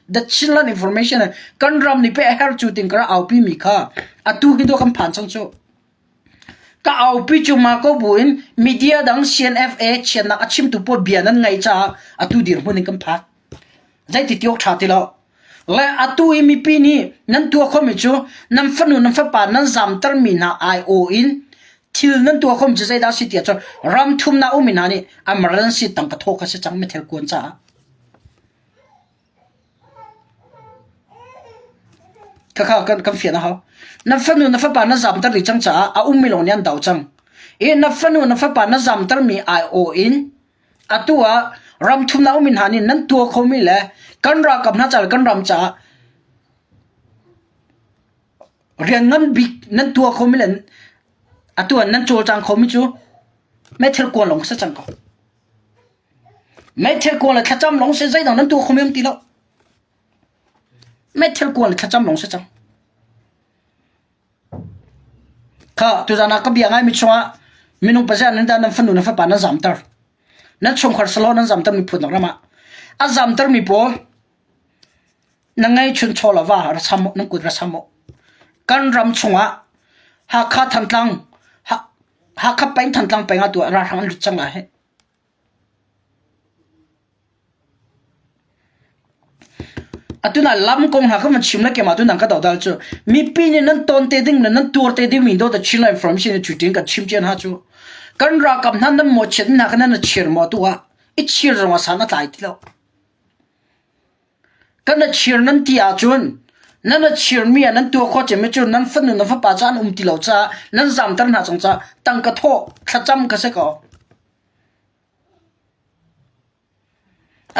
The Chinland Information kan ram nih peh a herh cu tin ka rak aupi mi kha atu hi dawh kan phan cang cu. Ka aupi cu mah ko buin media dang CNFA chiatnak a chimtu pawl bia nan ngaih caah atu dirhmun in kan phak. Zeiti ti awk ṭha ti lo. Le atu i mipi nih nan tuah khomi cu nan fanu nan fapa nan zamtermi hna aiawh in thil nan tuah khomi cu zeidah a si ti ahcun ram thumnak ummi hna nih emergency tangka thawh kha si cang meithal kuan caah. Khakha kan kan fian a hau. Na fanu na fapa na zamter dih cang caah a ummi lawng nih an do cang. I na fanu na fapa na zamtermi aiawh in atu ah ram thumnak ummi hna nih nan tuah khomi le kan ralkap hna ca le kan ram caah rian ngan bik nan tuah khomi le atu ah nan cawlcang khomi cu meithal kuan lawng si cang ko. Meithal kuang le thlacam lawng si zeidang nan tuah kho men ti lo. Meithal kuang le thlacam lawng si cang. Kha tuzan ah ka bia ngaimi chungah minung pazia nan dah nan fanu nan fapa nan zamter. Nan chungkhar salo nan zamter miphun ram ah. A zamter mi pawl na ngei chun chaw la va ra cham nan kut ra cham Kan ram chungah Hakha Thantlang Hakha peng Thantlang peng ah tu ralhrang an lut cang lai hi. Atu na lam kong hna kha van chim le keimah tu nang ka dodal cu mipi nih nan ton te ding le nan tuar te ding mi do the Chin information ni chutin kan chim cian ha cu kan ralkap hna nan mawchiat hna kha nan chir maw tu ah i chir zong ah san a tlai ti lo. Kan a chir nan ti ahcun nan a chirmi ah nan tuah khawh cemmi cu nan fanu nan fapa ca an um ti lo caah nan zamter hna cang caah tangka thawh thlacam ka si ko.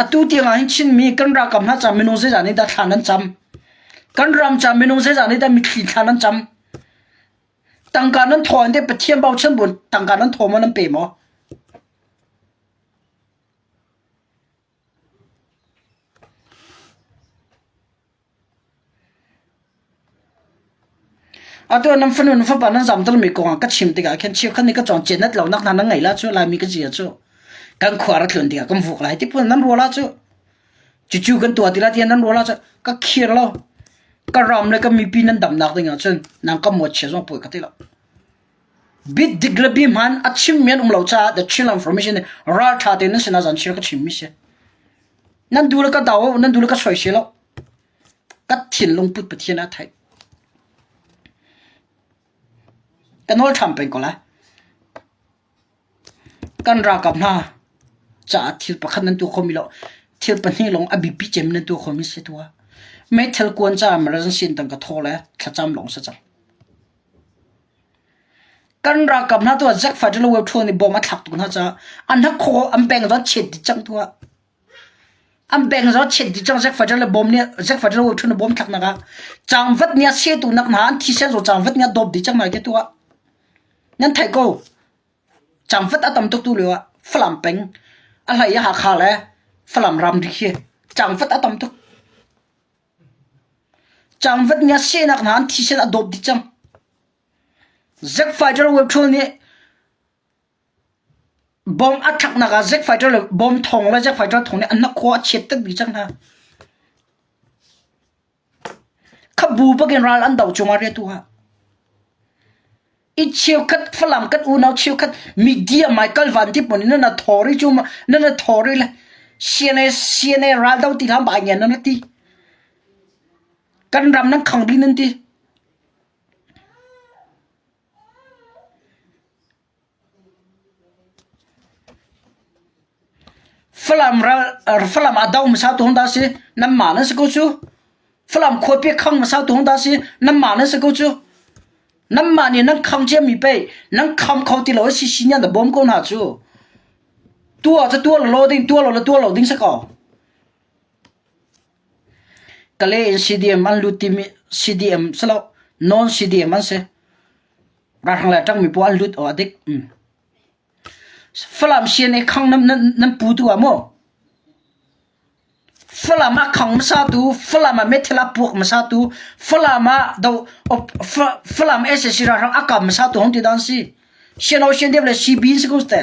Atu tiang ah hin Chinmi kan ralkap hna ca minung zeizah nih dah thla nan cam? Kan ram ca minung zeizah nih dah mitthli thla nan cam? Tangka nan thawh in teh Pathian bochan bu tangka nan thaw maw nan pe maw? Atu nan fanu nan fapa nan zamtermi kong ah ka chim tikah khin cheukhat nih ka cawng cenat lonak hna nan ngei la cu Laimi ka zia cu kan khua ra tlun tikah kan vuk lai ti phun nan ruah la cu cucu kan tuah ti la tiah nan ruah la cu ka khir lo ka ram le ka mipi nan damnak ding ah cun nang ka muat chia zong puai ka ti lo. Bit dik le bi hman a chimmi an um lo caah The Chinland Information nih ralṭha tein nan sinah zanchiar ka chimmi si. Nan duh le ka do, nan duh le ka soisel lo. Ka thinlung put Pathian a theih. Ka nawl ṭham peng ko lai. Kan ralkap hna caah thil pakhat nan tuah khomi lo thil pahnih lawng a biapi cem nan tuah khomi si tuah. Meithal kuan caah emergency in tangka thawh le thlacam lawng si cang. Kan ralkap hna tuah Jack Fighter le Web nih bom a thlak tuk hna caah an hnakhaw an beng zong chiat dih cang tuah. An beng zong chiat dih cang Jack Fighter le bom nih Jack Fighter le Web nih bom thlak nak ah cangvat nih a setu nak hna an thisen zong cangvat nih a dawp dih cang hna ke tuah. Nan theih ko. Cangvat a tam tuk tu lio ah Falam peng a hlei i Hakha le Falam ramri khi cangvat a tam tuk. Cangvat nih a sehnak hna an thisen a dawp dih cang. Zack Fighter Web Tool nih bomb a thlaknak ah Zack Fighter le bomb thawng le Zack Fighter thawng nih an hnakhaw a chiat tuk dih cang hna. Khabu bakin ral an do cungah riatu ha. I cheukhat Falam kan unau cheukhat media Michael Van Tip mun nan a thori cu nan a thori le CNA CNA ral do ti hlam ba ngen nan ti. Kan ram nan khang ding nan ti. Falam ral Falam a do hmasa tu hong dah si? Nanmah nan si ko cu. Falam khuapi a khang hmasa tu hong dah si? Nanmah nan si ko cu. Nanmah nih nan khang ciami pei nan kham kho ti lo i CC nih an bawm ko hna cu. Tuah cu tuah lo ding, tuah lo le tuah lo ding si ko. Kalay in CDM an lut timi CDM si lo non CDM an si. Ralhrang le ṭangmi pawl an lut aw a dik. Falam CNA khang nan, nan, nan pu tu ah maw? Falam ah khang hmasa tu, Falam ah meithal a puak hmasa tu, Falam ah do Falam SAC ralhrang a kam hmasa tu hong ti dan si. CNO CNDF le CB si ko te.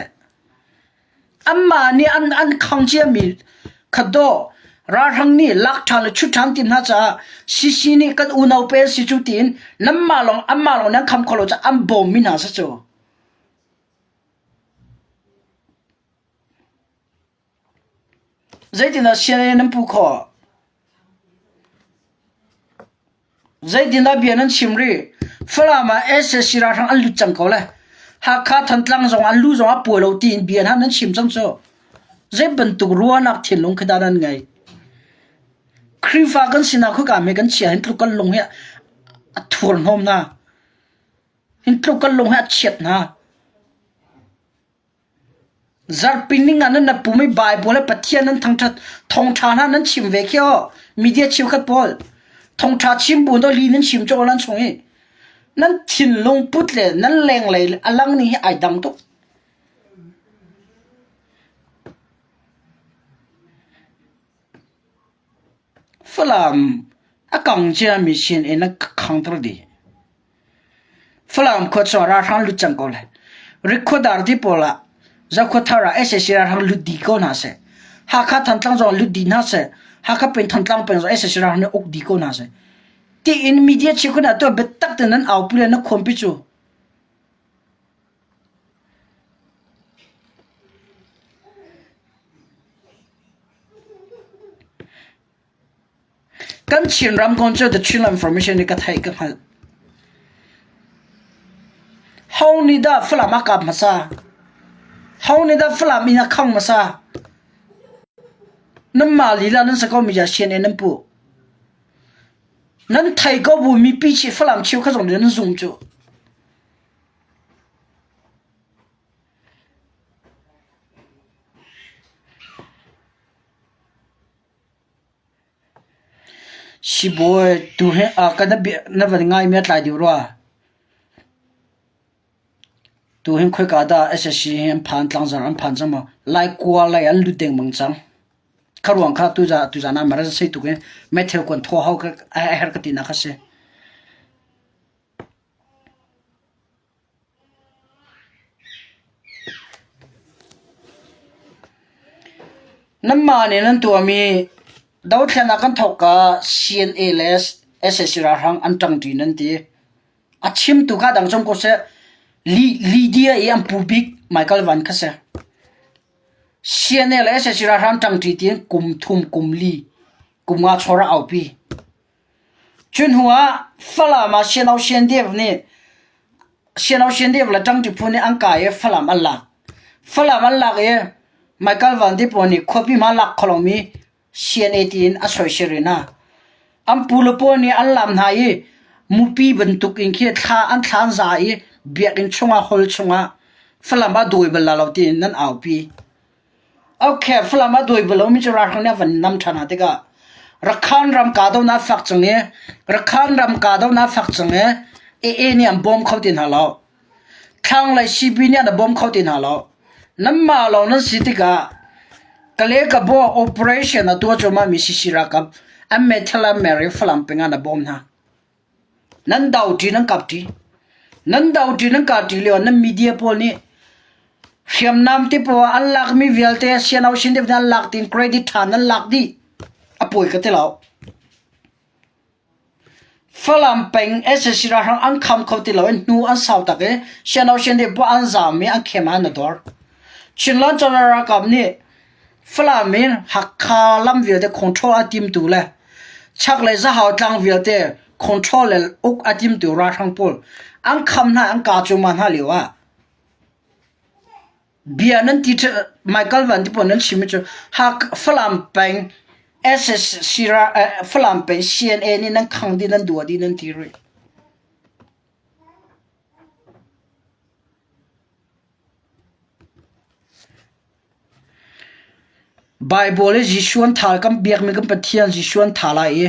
Anmah nih an an khang ciami kha dawh ralhrang nih lak ṭhan le chut ṭhan tim hna caah CC nih kan unau pe an si cu tiin nanmah lawng anmah lawng nan kham kho lo caah an bawmmi hna si cu. Zeitindah CNA nan puh khawh? Zeitindah bia nan chim rih? Falam ah sac ralhrang an lut cang ko le. Hakha Thantlang zong an lu zong a puai lo tiin bia hna nan chim cang cu. Zei bantuk ruahnak thinlung khi dah nan ngei? Khrihfa kan sinak khuka me kan chia hin tluk kan lung hi a thurhnawm hna. Hin tluk kan lung hi a chiat hna. Zarhpi ning ah nan pum i Baibal le Pathian nan thangṭhat thawngṭha hna nan chim ve khi aw media cheukhat pawl thawngṭha chim bu in li nan chim cu nan chung i nan thinlung put le nan lenglei a lang ning hi ai dang tuk. Falam a kang ciami sin in a khangter dih. Falam khua cu ralhrang lut cang ko lai. Rikhuadar ti pawl ah Zokhua ah sac ralhrang lut dih ko hna seh. Hakha Thantlang zong lut dih hna seh. Hakha peng Thantlang peng zong sac ralhrang nih uk dih ko hna seh. Tiin media cheukhat ah tuah biatak tein nan aupi le na khuampi cu. Kan Chinram kong cu The Chinland Information nih ka theih ka hngalh. Ho nih dah Falam a kap hmasa? Ho nih dah Falam inn a khang hmasa? Nanmah lila nan si ko mi CNA nan puh. Nan thei ko bu mipi chi Falam cheukhat zong nih nan zum cu. Sibawi tu hi ka na van ngaimi a tlai deuh rua. Tu hin khoika dah SSC hi an phan tlangzar an phan cang maw? Laikua lei an lut dengmang cang. Kha ruang kha tuzan ah mara sei tuk in meithal kuan thaw hau a herh ka tinak a si. Nanmah nih nan tuahmi dothlennak kan thawk ah CNA le sac ralhrang an ṭangṭi nan ti. A chimtu kha dang cung ko seh. Lydia i an pu bik Michael Van kha si. CNA le sac ralhrang ṭangṭi tiin kum thum kum li kum nga chawr a aupi. Cun hnu ah Falam ah Siano Siandev nih Siano Siandev le ṭangṭi phu nih an kai i Falam an lak. Falam an lak i Michael Van Dip nih khuapi hma lak kho lomi CNA tiin a soisel rih hna. An pu le pawl nih an lam hna i mupi bantuk in khi thla an thla an za i biakinn chungah hall chungah Falam ah dawi bal la lo tiin nan aupi. Okay, Falam ah dawi bal lomi cu ralhrang nih a van nam ṭhan hna tikah Rakhan ram kahdohnak fak cang i Rakhan ram kahdohnak fak cang i AA nih an bawm kho ti hna lo. Thlanglei CB nih an bawm kho ti hna lo. Nanmah lawng nan si tikah Kale Kabaw operation a tuah cuahmahmi CC ralkap an meithal an mer i Falam peng ah na bawm hna. Nan doṭi nan kapṭi. Nan doṭi nan kapṭi lio ah nan media pawl nih hriamnam te pawl an lakmi vialte siano sin deuh an lak tiin credit ṭha nan lak dih. A pawi ka ti lo. Falam peng sac ralhrang an kham kho ti lo i hnu an sau tak i siano sian buah an zaam i an khem ah an i dor. Chinland cozah ralkap nih Falam in Hakha lam vialte control a timtu le chaklei Zahau tlang vialte control le uk a timtu ralhrang pawl an kham hna an kah cuahmah hna lio ah Bia nan ti Michael Van ti pawl nan chimmi cu Falam peng SSC Falam peng CNA nih nan khang dih nan dua dih nan ti rih. Baibal i Jesuh an thah kan biakmi kan Pathian Jesuh an thah lai i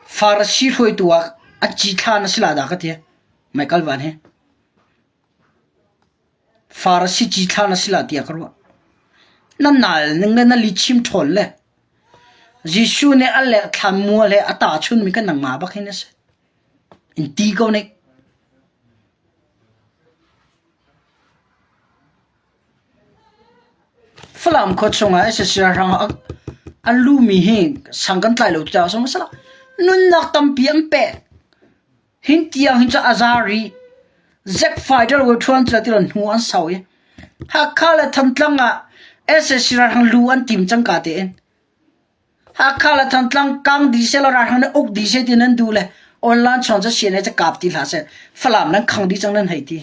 Farasi hruaitu ah a cithlah na si lai dah ka ti. Michael Van hi. Farasi cithlah na si la tiah ka ruah. Na nal ning le na lichim ṭhawn le Jesuh nih a leh thlam mual he a tahchunmi kha nangmah bak hin a si. In ti ko nik. Falam khua chungah sac ralhrang an luhmi hi sang kan tlai lo ti caah a si lo. Nunnak tampi an pek. Hin tiang hin cu a za rih. Zack fighter wo ṭhuan cu ti hnu an sau i Hakha le Thantlang ah sac ralhrang lu an tim cang ka tein. Hakha le Thantlang kang dih seh law ralhrang nih uk dih seh ti nan duh le online chawng cu CNA cu kap ti hlah seh. Falam nan khang dih cang nan hei ti.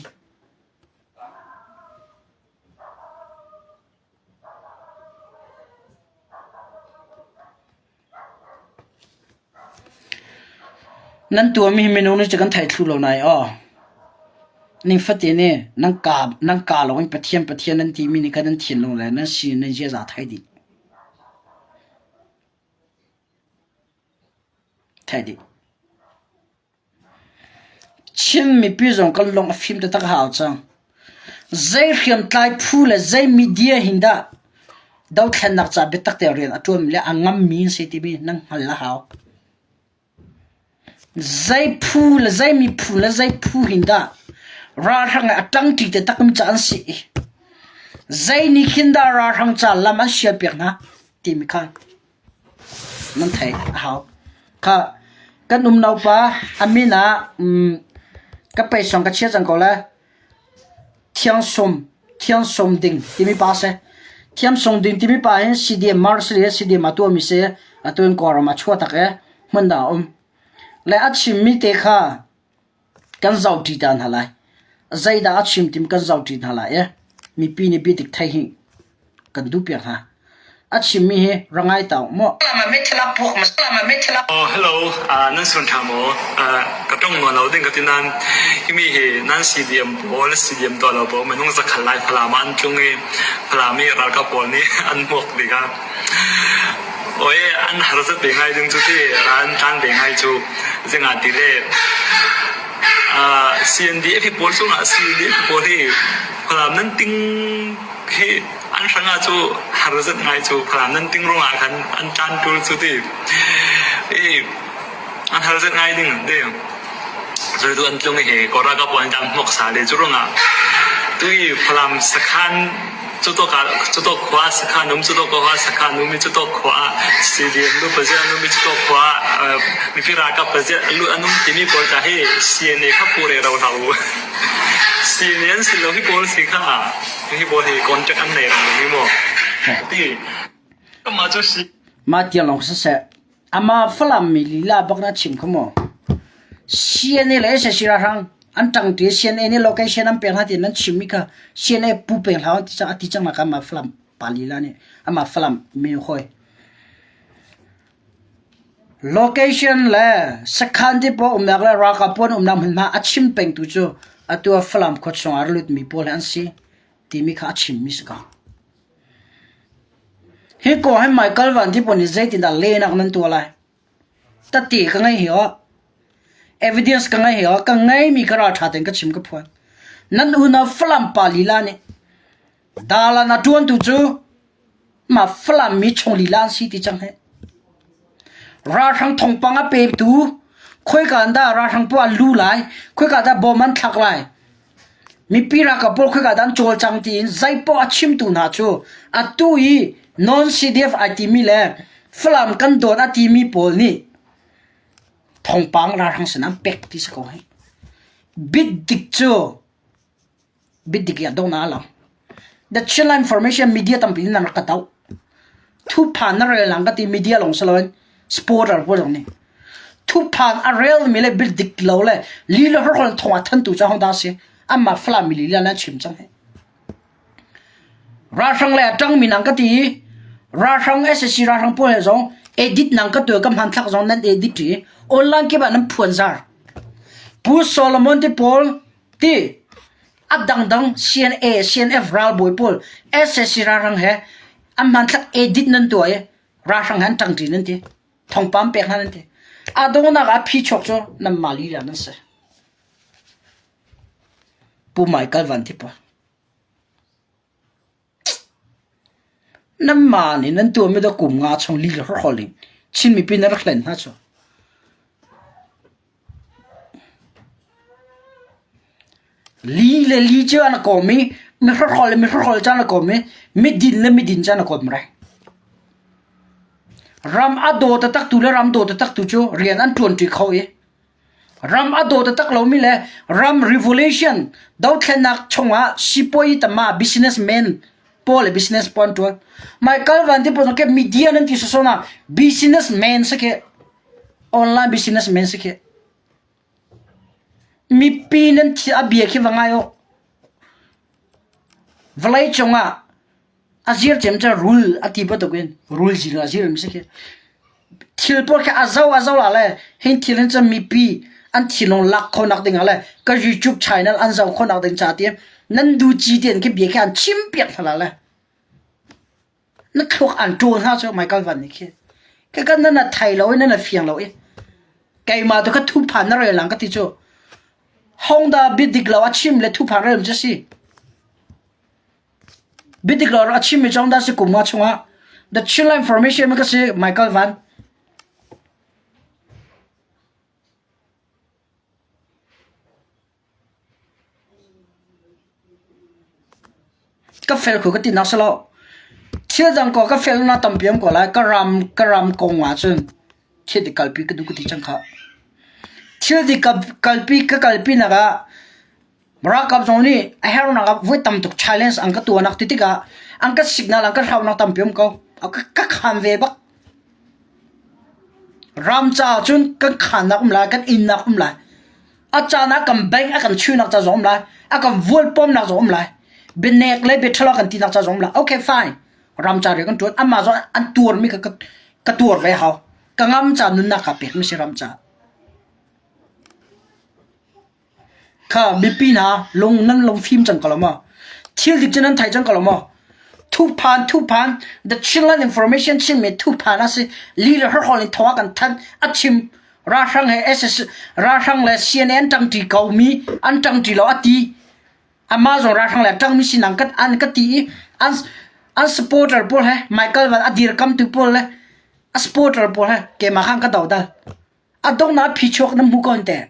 Nan tuahmi hi minung nih cun kan thei thlu lo nain aw. Nifatin i nan kaa nan kaa lawngin Pathian Pathian nan timi nih khan nan thinlung le nan sining nan ziaza a thei dih. Thei dih. Chin mipi zong kan lung a fim taktak a hau cang. Zei hriamtlai phu le zei media hin dah dothlennak ca biatak te rian a ṭuanmi le a ngammi an si timi nan hngal a hau. Zei phu le zei miphun le zei phu hin dah ralhrang he a ṭangṭi taktakmi ca an si i zei nih khin dah ralhrang ca lam an sialpiak hna timi kha Nan theih a hau. Kha kan um naupa a min ah ka peisawng ka chia cang ko lai. Thiangsum Thiangsum Ding timi pa a si. Thiamsung Ding timi pa hi CDM Mars le CDM a tuahmi si. Atu in Kawlram ah chuah tak i hmun dang a um. Le a chimmi te kha Kan zohṭi ta hna lai. Zeidah a chim tim kan zohṭi hna lai i mipi nih biadik theih hi kan duhpiak hna. A chimmi hi ra ngai ta u maw? Oh, hello. Uh, nan sun ṭha maw? Uh, ka ṭong nawn lo ding ka ti nan himi hi nan CDM pawl CDM tuah lo pawl minung zakhal lai Falam ah an tlung i Falam i ralkap pawl nih an hmuak tikah Oi an harsat ve ngai ding cu ti ral an tlan ve ngai cu zingah ti le CNDF hi pawl cungah CNDF pawl hi Falam nan ting hi an hrangah cu harzat ngai cu Falam nan ting ruangah khan an tlan tul cu ti i an harzat ngai ding ti Cu an tlung i hi Kawlralkap pawl an tang hnawk sa le cu ruangah tu i Falam sakhan. Cutok ah cutok khua ah sakhan um, cutok khua ah sakhan um i cutok khua ah CDM nu paziah an um i cutok khua ah mipi ralkap paziah an um timi pawl tah hi CNA kha pu re ro hlah u. CNA an si lo hi pawl si kha hi pawl hi contact an nei reng mi maw? Ti mah cu si. Mah tiang lawng siseh Amah Falam mi lila bak na chim kho maw? CNA le sac ralhrang an ṭangṭi CNA nih location an pek hna ti nan chimmi kha CNA pu peng hlah ti cang a ti cang nak amah Falam pa lila nih amah Falam mi hawi. Location le sakhan ti pawl umnak le ralkap pawl umnak hmunhma a chim pengtu cu atu ah Falam khua chung ah a lutmi pawl hi an si timi kha a chimmi si ko. Hi kong hi Michael Van Ti pawl nih zeitindah lehnak nan tuah lai? Tati ka ngei hi aw. Evidence ka ngei hi aw. Ka ngeimi ka ralṭha tein ka chim ka phuan. Nan unau Falam pa lila nih dalan a ṭuantu cu mah Falam mi chung lila an si ti cang hi. Ralhrang thawngpang a petu khoika in dah ralhrang pawl an lu lai, khoika dah bom an thlak lai, mipi ralkap pawl khoika dah an cawlcang tiin zeipoh a chimtu hna cu atu i non-CDF ai timi le Falam kan dawt a timi pawl nih thawngpang ralhrang sin an pek ti si ko hih. Bit dik cu Biadik i a donghnak a lang. The Chinland Information media tampi in an rak ka doh. Thuphan na rel lang ka ti media lawng si loin supporter pawl zong nih. Thuphan a rel mi le biadik lo le lila horhol thong a thantu cu hong dah si. Amma Falam mi lila nan chim cang hi. Ralhrang le a ṭang mi nang ka ti i ralhrang SSC ralhrang pawl he zong edit nang ka tuah ka hmanthlak zong nan edit i online kip ah nan phuan zar. Pu Solomon te pawl Ti a dangdang CNA, CNF ralbawi pawl sac ralhrang he an hmanthlak edit nan tuah i ralhrang he an ṭangṭi nan ti. Thawngpang pek hna nan ti. A donghnak ah phichuak cu nanmah lila nan si. Pu Michael Van Thip Nanmah nih nan tuahmi cu kum nga chung lila hrawhhrol in Chin mipi nan rak hlen hna cu. Li le li cu an kawm i mi hrawhhrol le mi hrawhhrol cu an kawm i midin le midin cu an kawm rai. Ram a daw taktak tu le ram daw taktak tu cu rian an ṭuanṭi kho i Ram a daw taktak lomi le ram revolution dothlennak chungah sipuai tama businessman pawl le business pawl an ṭuan. Michael Van ti pawl zong khi media nan ti sawsawh na businessman si khi online businessman si khi mipi nan thi a bia khi va ngai u. Vawlei cungah A zir cem cu rul a ti bantukin rul zir a zir mi si khi. Thil pawl khi a zo a zo la le hin thil hin cun mipi an thinlung lak khonak ding ah le ka YouTube channel an zoh khonak ding ca ti nan du ci ten khi bia khi an chim piak hna la le na thluak an ṭawl hna cu Michael Van nih khi ka kan nan a thai lo i nan a fiang lo i keimah tu kha thuphan na rel lang ka ti cu Hongda bia dik lo a chim le thuphan rel cu si Biadik lo a chimmi cu dah si kum nga chungah The Chinland Information ka si Michael Van. Ka fel khu ka ti nak salo. Thil dang ko ka fel na tampi am ko lai ka ram ka ram kong ah cun thil di kalpi ka du ka ti cang kha. Thil di kalpi ka kalpi nak ah Ralkap zong nih a herhnak ah voi tam tuk challenge an ka tuahnak ti tikah an ka signal an ka hraunak tampi um ko. Ka khan ve bak. Ram caah cun kan khannak um lai, kan innak um lai. A caan ah kan bank a kan chunak ca zong um lai, a kan vualpawmnak zong um lai. Bianek le biaṭhalo kan tinak ca zong um lai. Okay, fine. Ram ca rian kan ṭuan. Amah zong an tuarmi ka, ka tuar ve hau. Ka ngam ca nunnak ka pek mi si ram ca. Kha mipi hna lung nan lungfim cang ko lo maw? Thil dik cu nan thei cang ko lo maw? Thuphan thuphan the Chinland information chimmi thuphan a si. Li le hrawhrawl in thawng a kan thanh a chim. Ralhrang he SS ralhrang le CNA an ṭangṭi ko mi an ṭangṭi lo a ti. Amah zong ralhrang le ṭangmi sinak kan an ka ti i an an supporter pawl he Michael Van a dirkamtu pawl le a supporter pawl he keimah khan ka dodal. A donghnak phichuak na hmu ko in teh.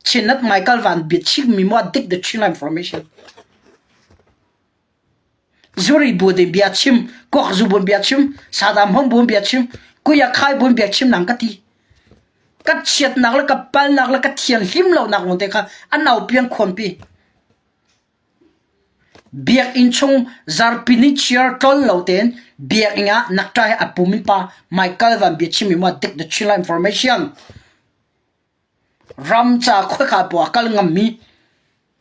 Chinnet Michael Van biachimmi maw dik the Chin information. Zuri bu din bia chim, kuak zu bun bia chim, sadam hom bun bia chim, kuya khai bun bia chim nang ka ti. Ka chiatnak le ka palnak le ka thianhlim lonak lawngte kha an au piang khuanpi. Biakinn chung zarpi ni chiar tlol lo tein biakinn ah nakṭa he a pumi pa Michael Van biachimmi maw dik the Chinland information. Ram ca khuaika poah a kal ngammi,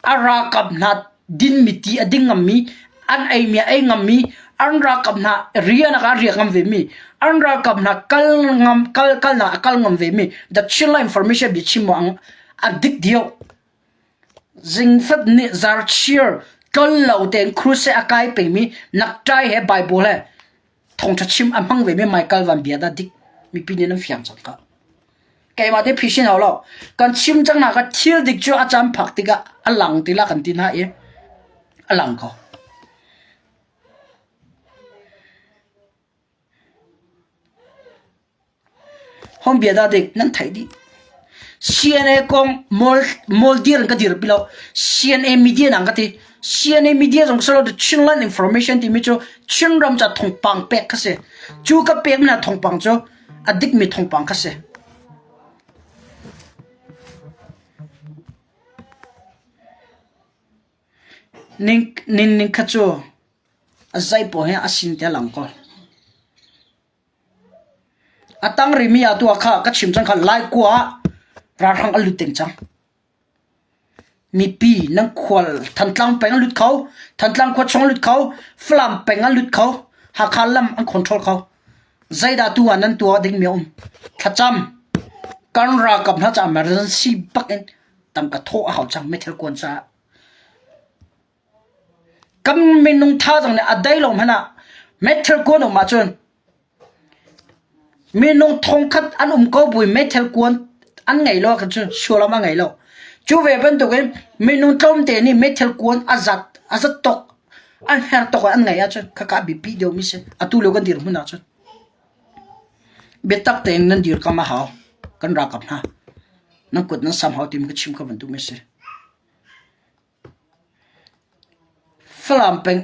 a ralkap hna dinmi ti a ding ngammi, an eimi a ei ngammi, an ralkap hna rian ah a riak ngam vemi, an ralkap hna kal ngam kal kalnak a kal ngam vemi The Chinland information biachim maw a dik dio. Zingfat nih zarchir tlol lo tein crusade a kai pengmi nakṭai he Bible he thawngṭha chim a hmang vemi Michael Van bia dah dik mipi nih nan fiang cang ka. Keimah te phisin hau lo. Kan chim cang nak ah thil dik cu a caan phak tikah a lang ti la kan ti hna i a lang ko. Hom bia dah dik nan theih dih. CNA kong mawl dir in ka dirpi lo. CNA media nang ka ti. CNA media zong silo the Chinland Information timi cu Chinram ca thawngpang pek kha si. Cu ka pek na thawngpang cu a dikmi thawngpang kha si. Ning ning ning kha cu a zei paoh hi a sin te lang ko. A tang rihmi ah tu ah kha ka chim cang kha Laikua ah ralhrang an lut deng cang. Mipi nan khual Thantlang peng an lut kho, Thantlang khua chung an lut kho, Falam peng an lut kho, Hakha lam an control kho. Zeidah tu ah nan tuah dingmi a um? Thlacam kan ralkap hna caah emergency bak in tangka thawh a hau cang meithal kuan caah. Kan minung thazaang nih a dai lo hmanh ah meithal kuan um ahcun minung thongkhat an um ko buin meithal kuan an ngei lo ahcun sullam a ngei lo. Cu ve bantukin minung tlawmte nih meithal kuan a zat a zat tawk an her tawk an ngeih ahcun khaka a biapi deuhmi si. Atu lio kan dirhmun ahcun biatak tein nan dirkam a hau. Kan ralkap hna nan kut nan sam hau timi ka chim kha bantuk mi a si. Falam peng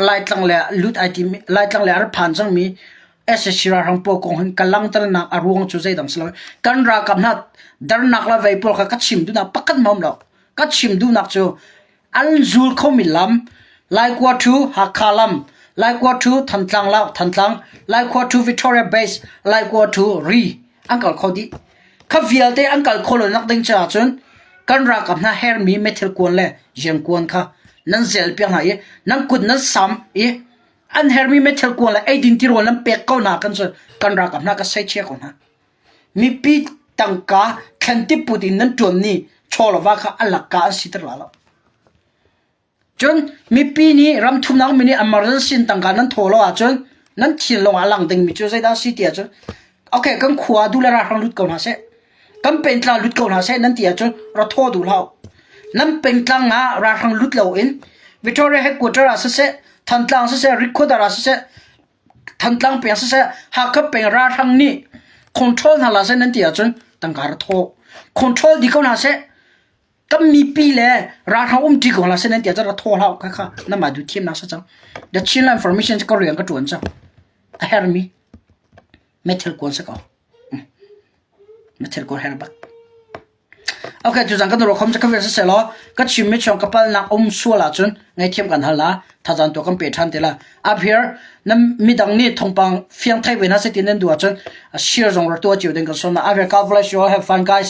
Laitlang le lut ai timi Laitlang le a rak phan cangmi sac ralhrang pawl kong hin ka langhternak a ruang cu zeidang si lo. Kan ralkap hna darnak le vei pawl kha ka chim duhnak pakhat hmanh a um lo. Ka chim duhnak cu an zul khomi lam Laikua to Hakha lam, Laikua to Thantlang Thantlang, Laikua to Victoria Base, Laikua to Ri an kal kho dih. Kha vialte an kal khawh lonak ding caah cun kan ralkap hna hermi meithal kuan le riangkuan kha nan zel piak hna i nan kut nan sam i an hermi meithal kuan le eidin tirawl nan pek ko hna kan cun kan ralkap hna ka seichia ko hna. Mipi tangka thlantiput in nan ṭuan ni chawlava kha a lakka an siter la lo. Cun mipi nih ramthumnak mi nih emergency in tangka nan thaw lo ahcun nan thinlung ah a lang dingmi cu zeidah a si ti ahcun okay kan khua duh le ralhrang lut ko hna seh kan pengtlang lut ko hna seh nan ti ahcun ra thaw duh hlah u. Nan pengtlang ah ralhrang lut loin Victoria headquarter ah siseh Thantlang siseh Rikhuadar ah siseh Thantlang peng siseh Hakha peng ralhrang nih control hna la seh nan ti ahcun tangka ra thaw control dih ko hna seh Kan mipi le ralhrang umṭi ko hlah seh nan ti ahcun ra thaw hlah u khakha namah duh thiamnak si cang. The Chinland Formation cu ka rian ka ṭuan cang. A hermi meithal kuan si ko. Meithal kuan her bak. Okay, tuzan kan ruah khom cu ka vel siseh law ka chimmi chung ka palnak um sual ahcun ngaihthiam kan hal la thazaan tu kan pe ṭhan te la. Up here na midang nih thawngpang fiang thei ve hna seh ti nan duh ahcun share zong ra tuah cio ding kan sawm na. Up here God bless you all have fun guys.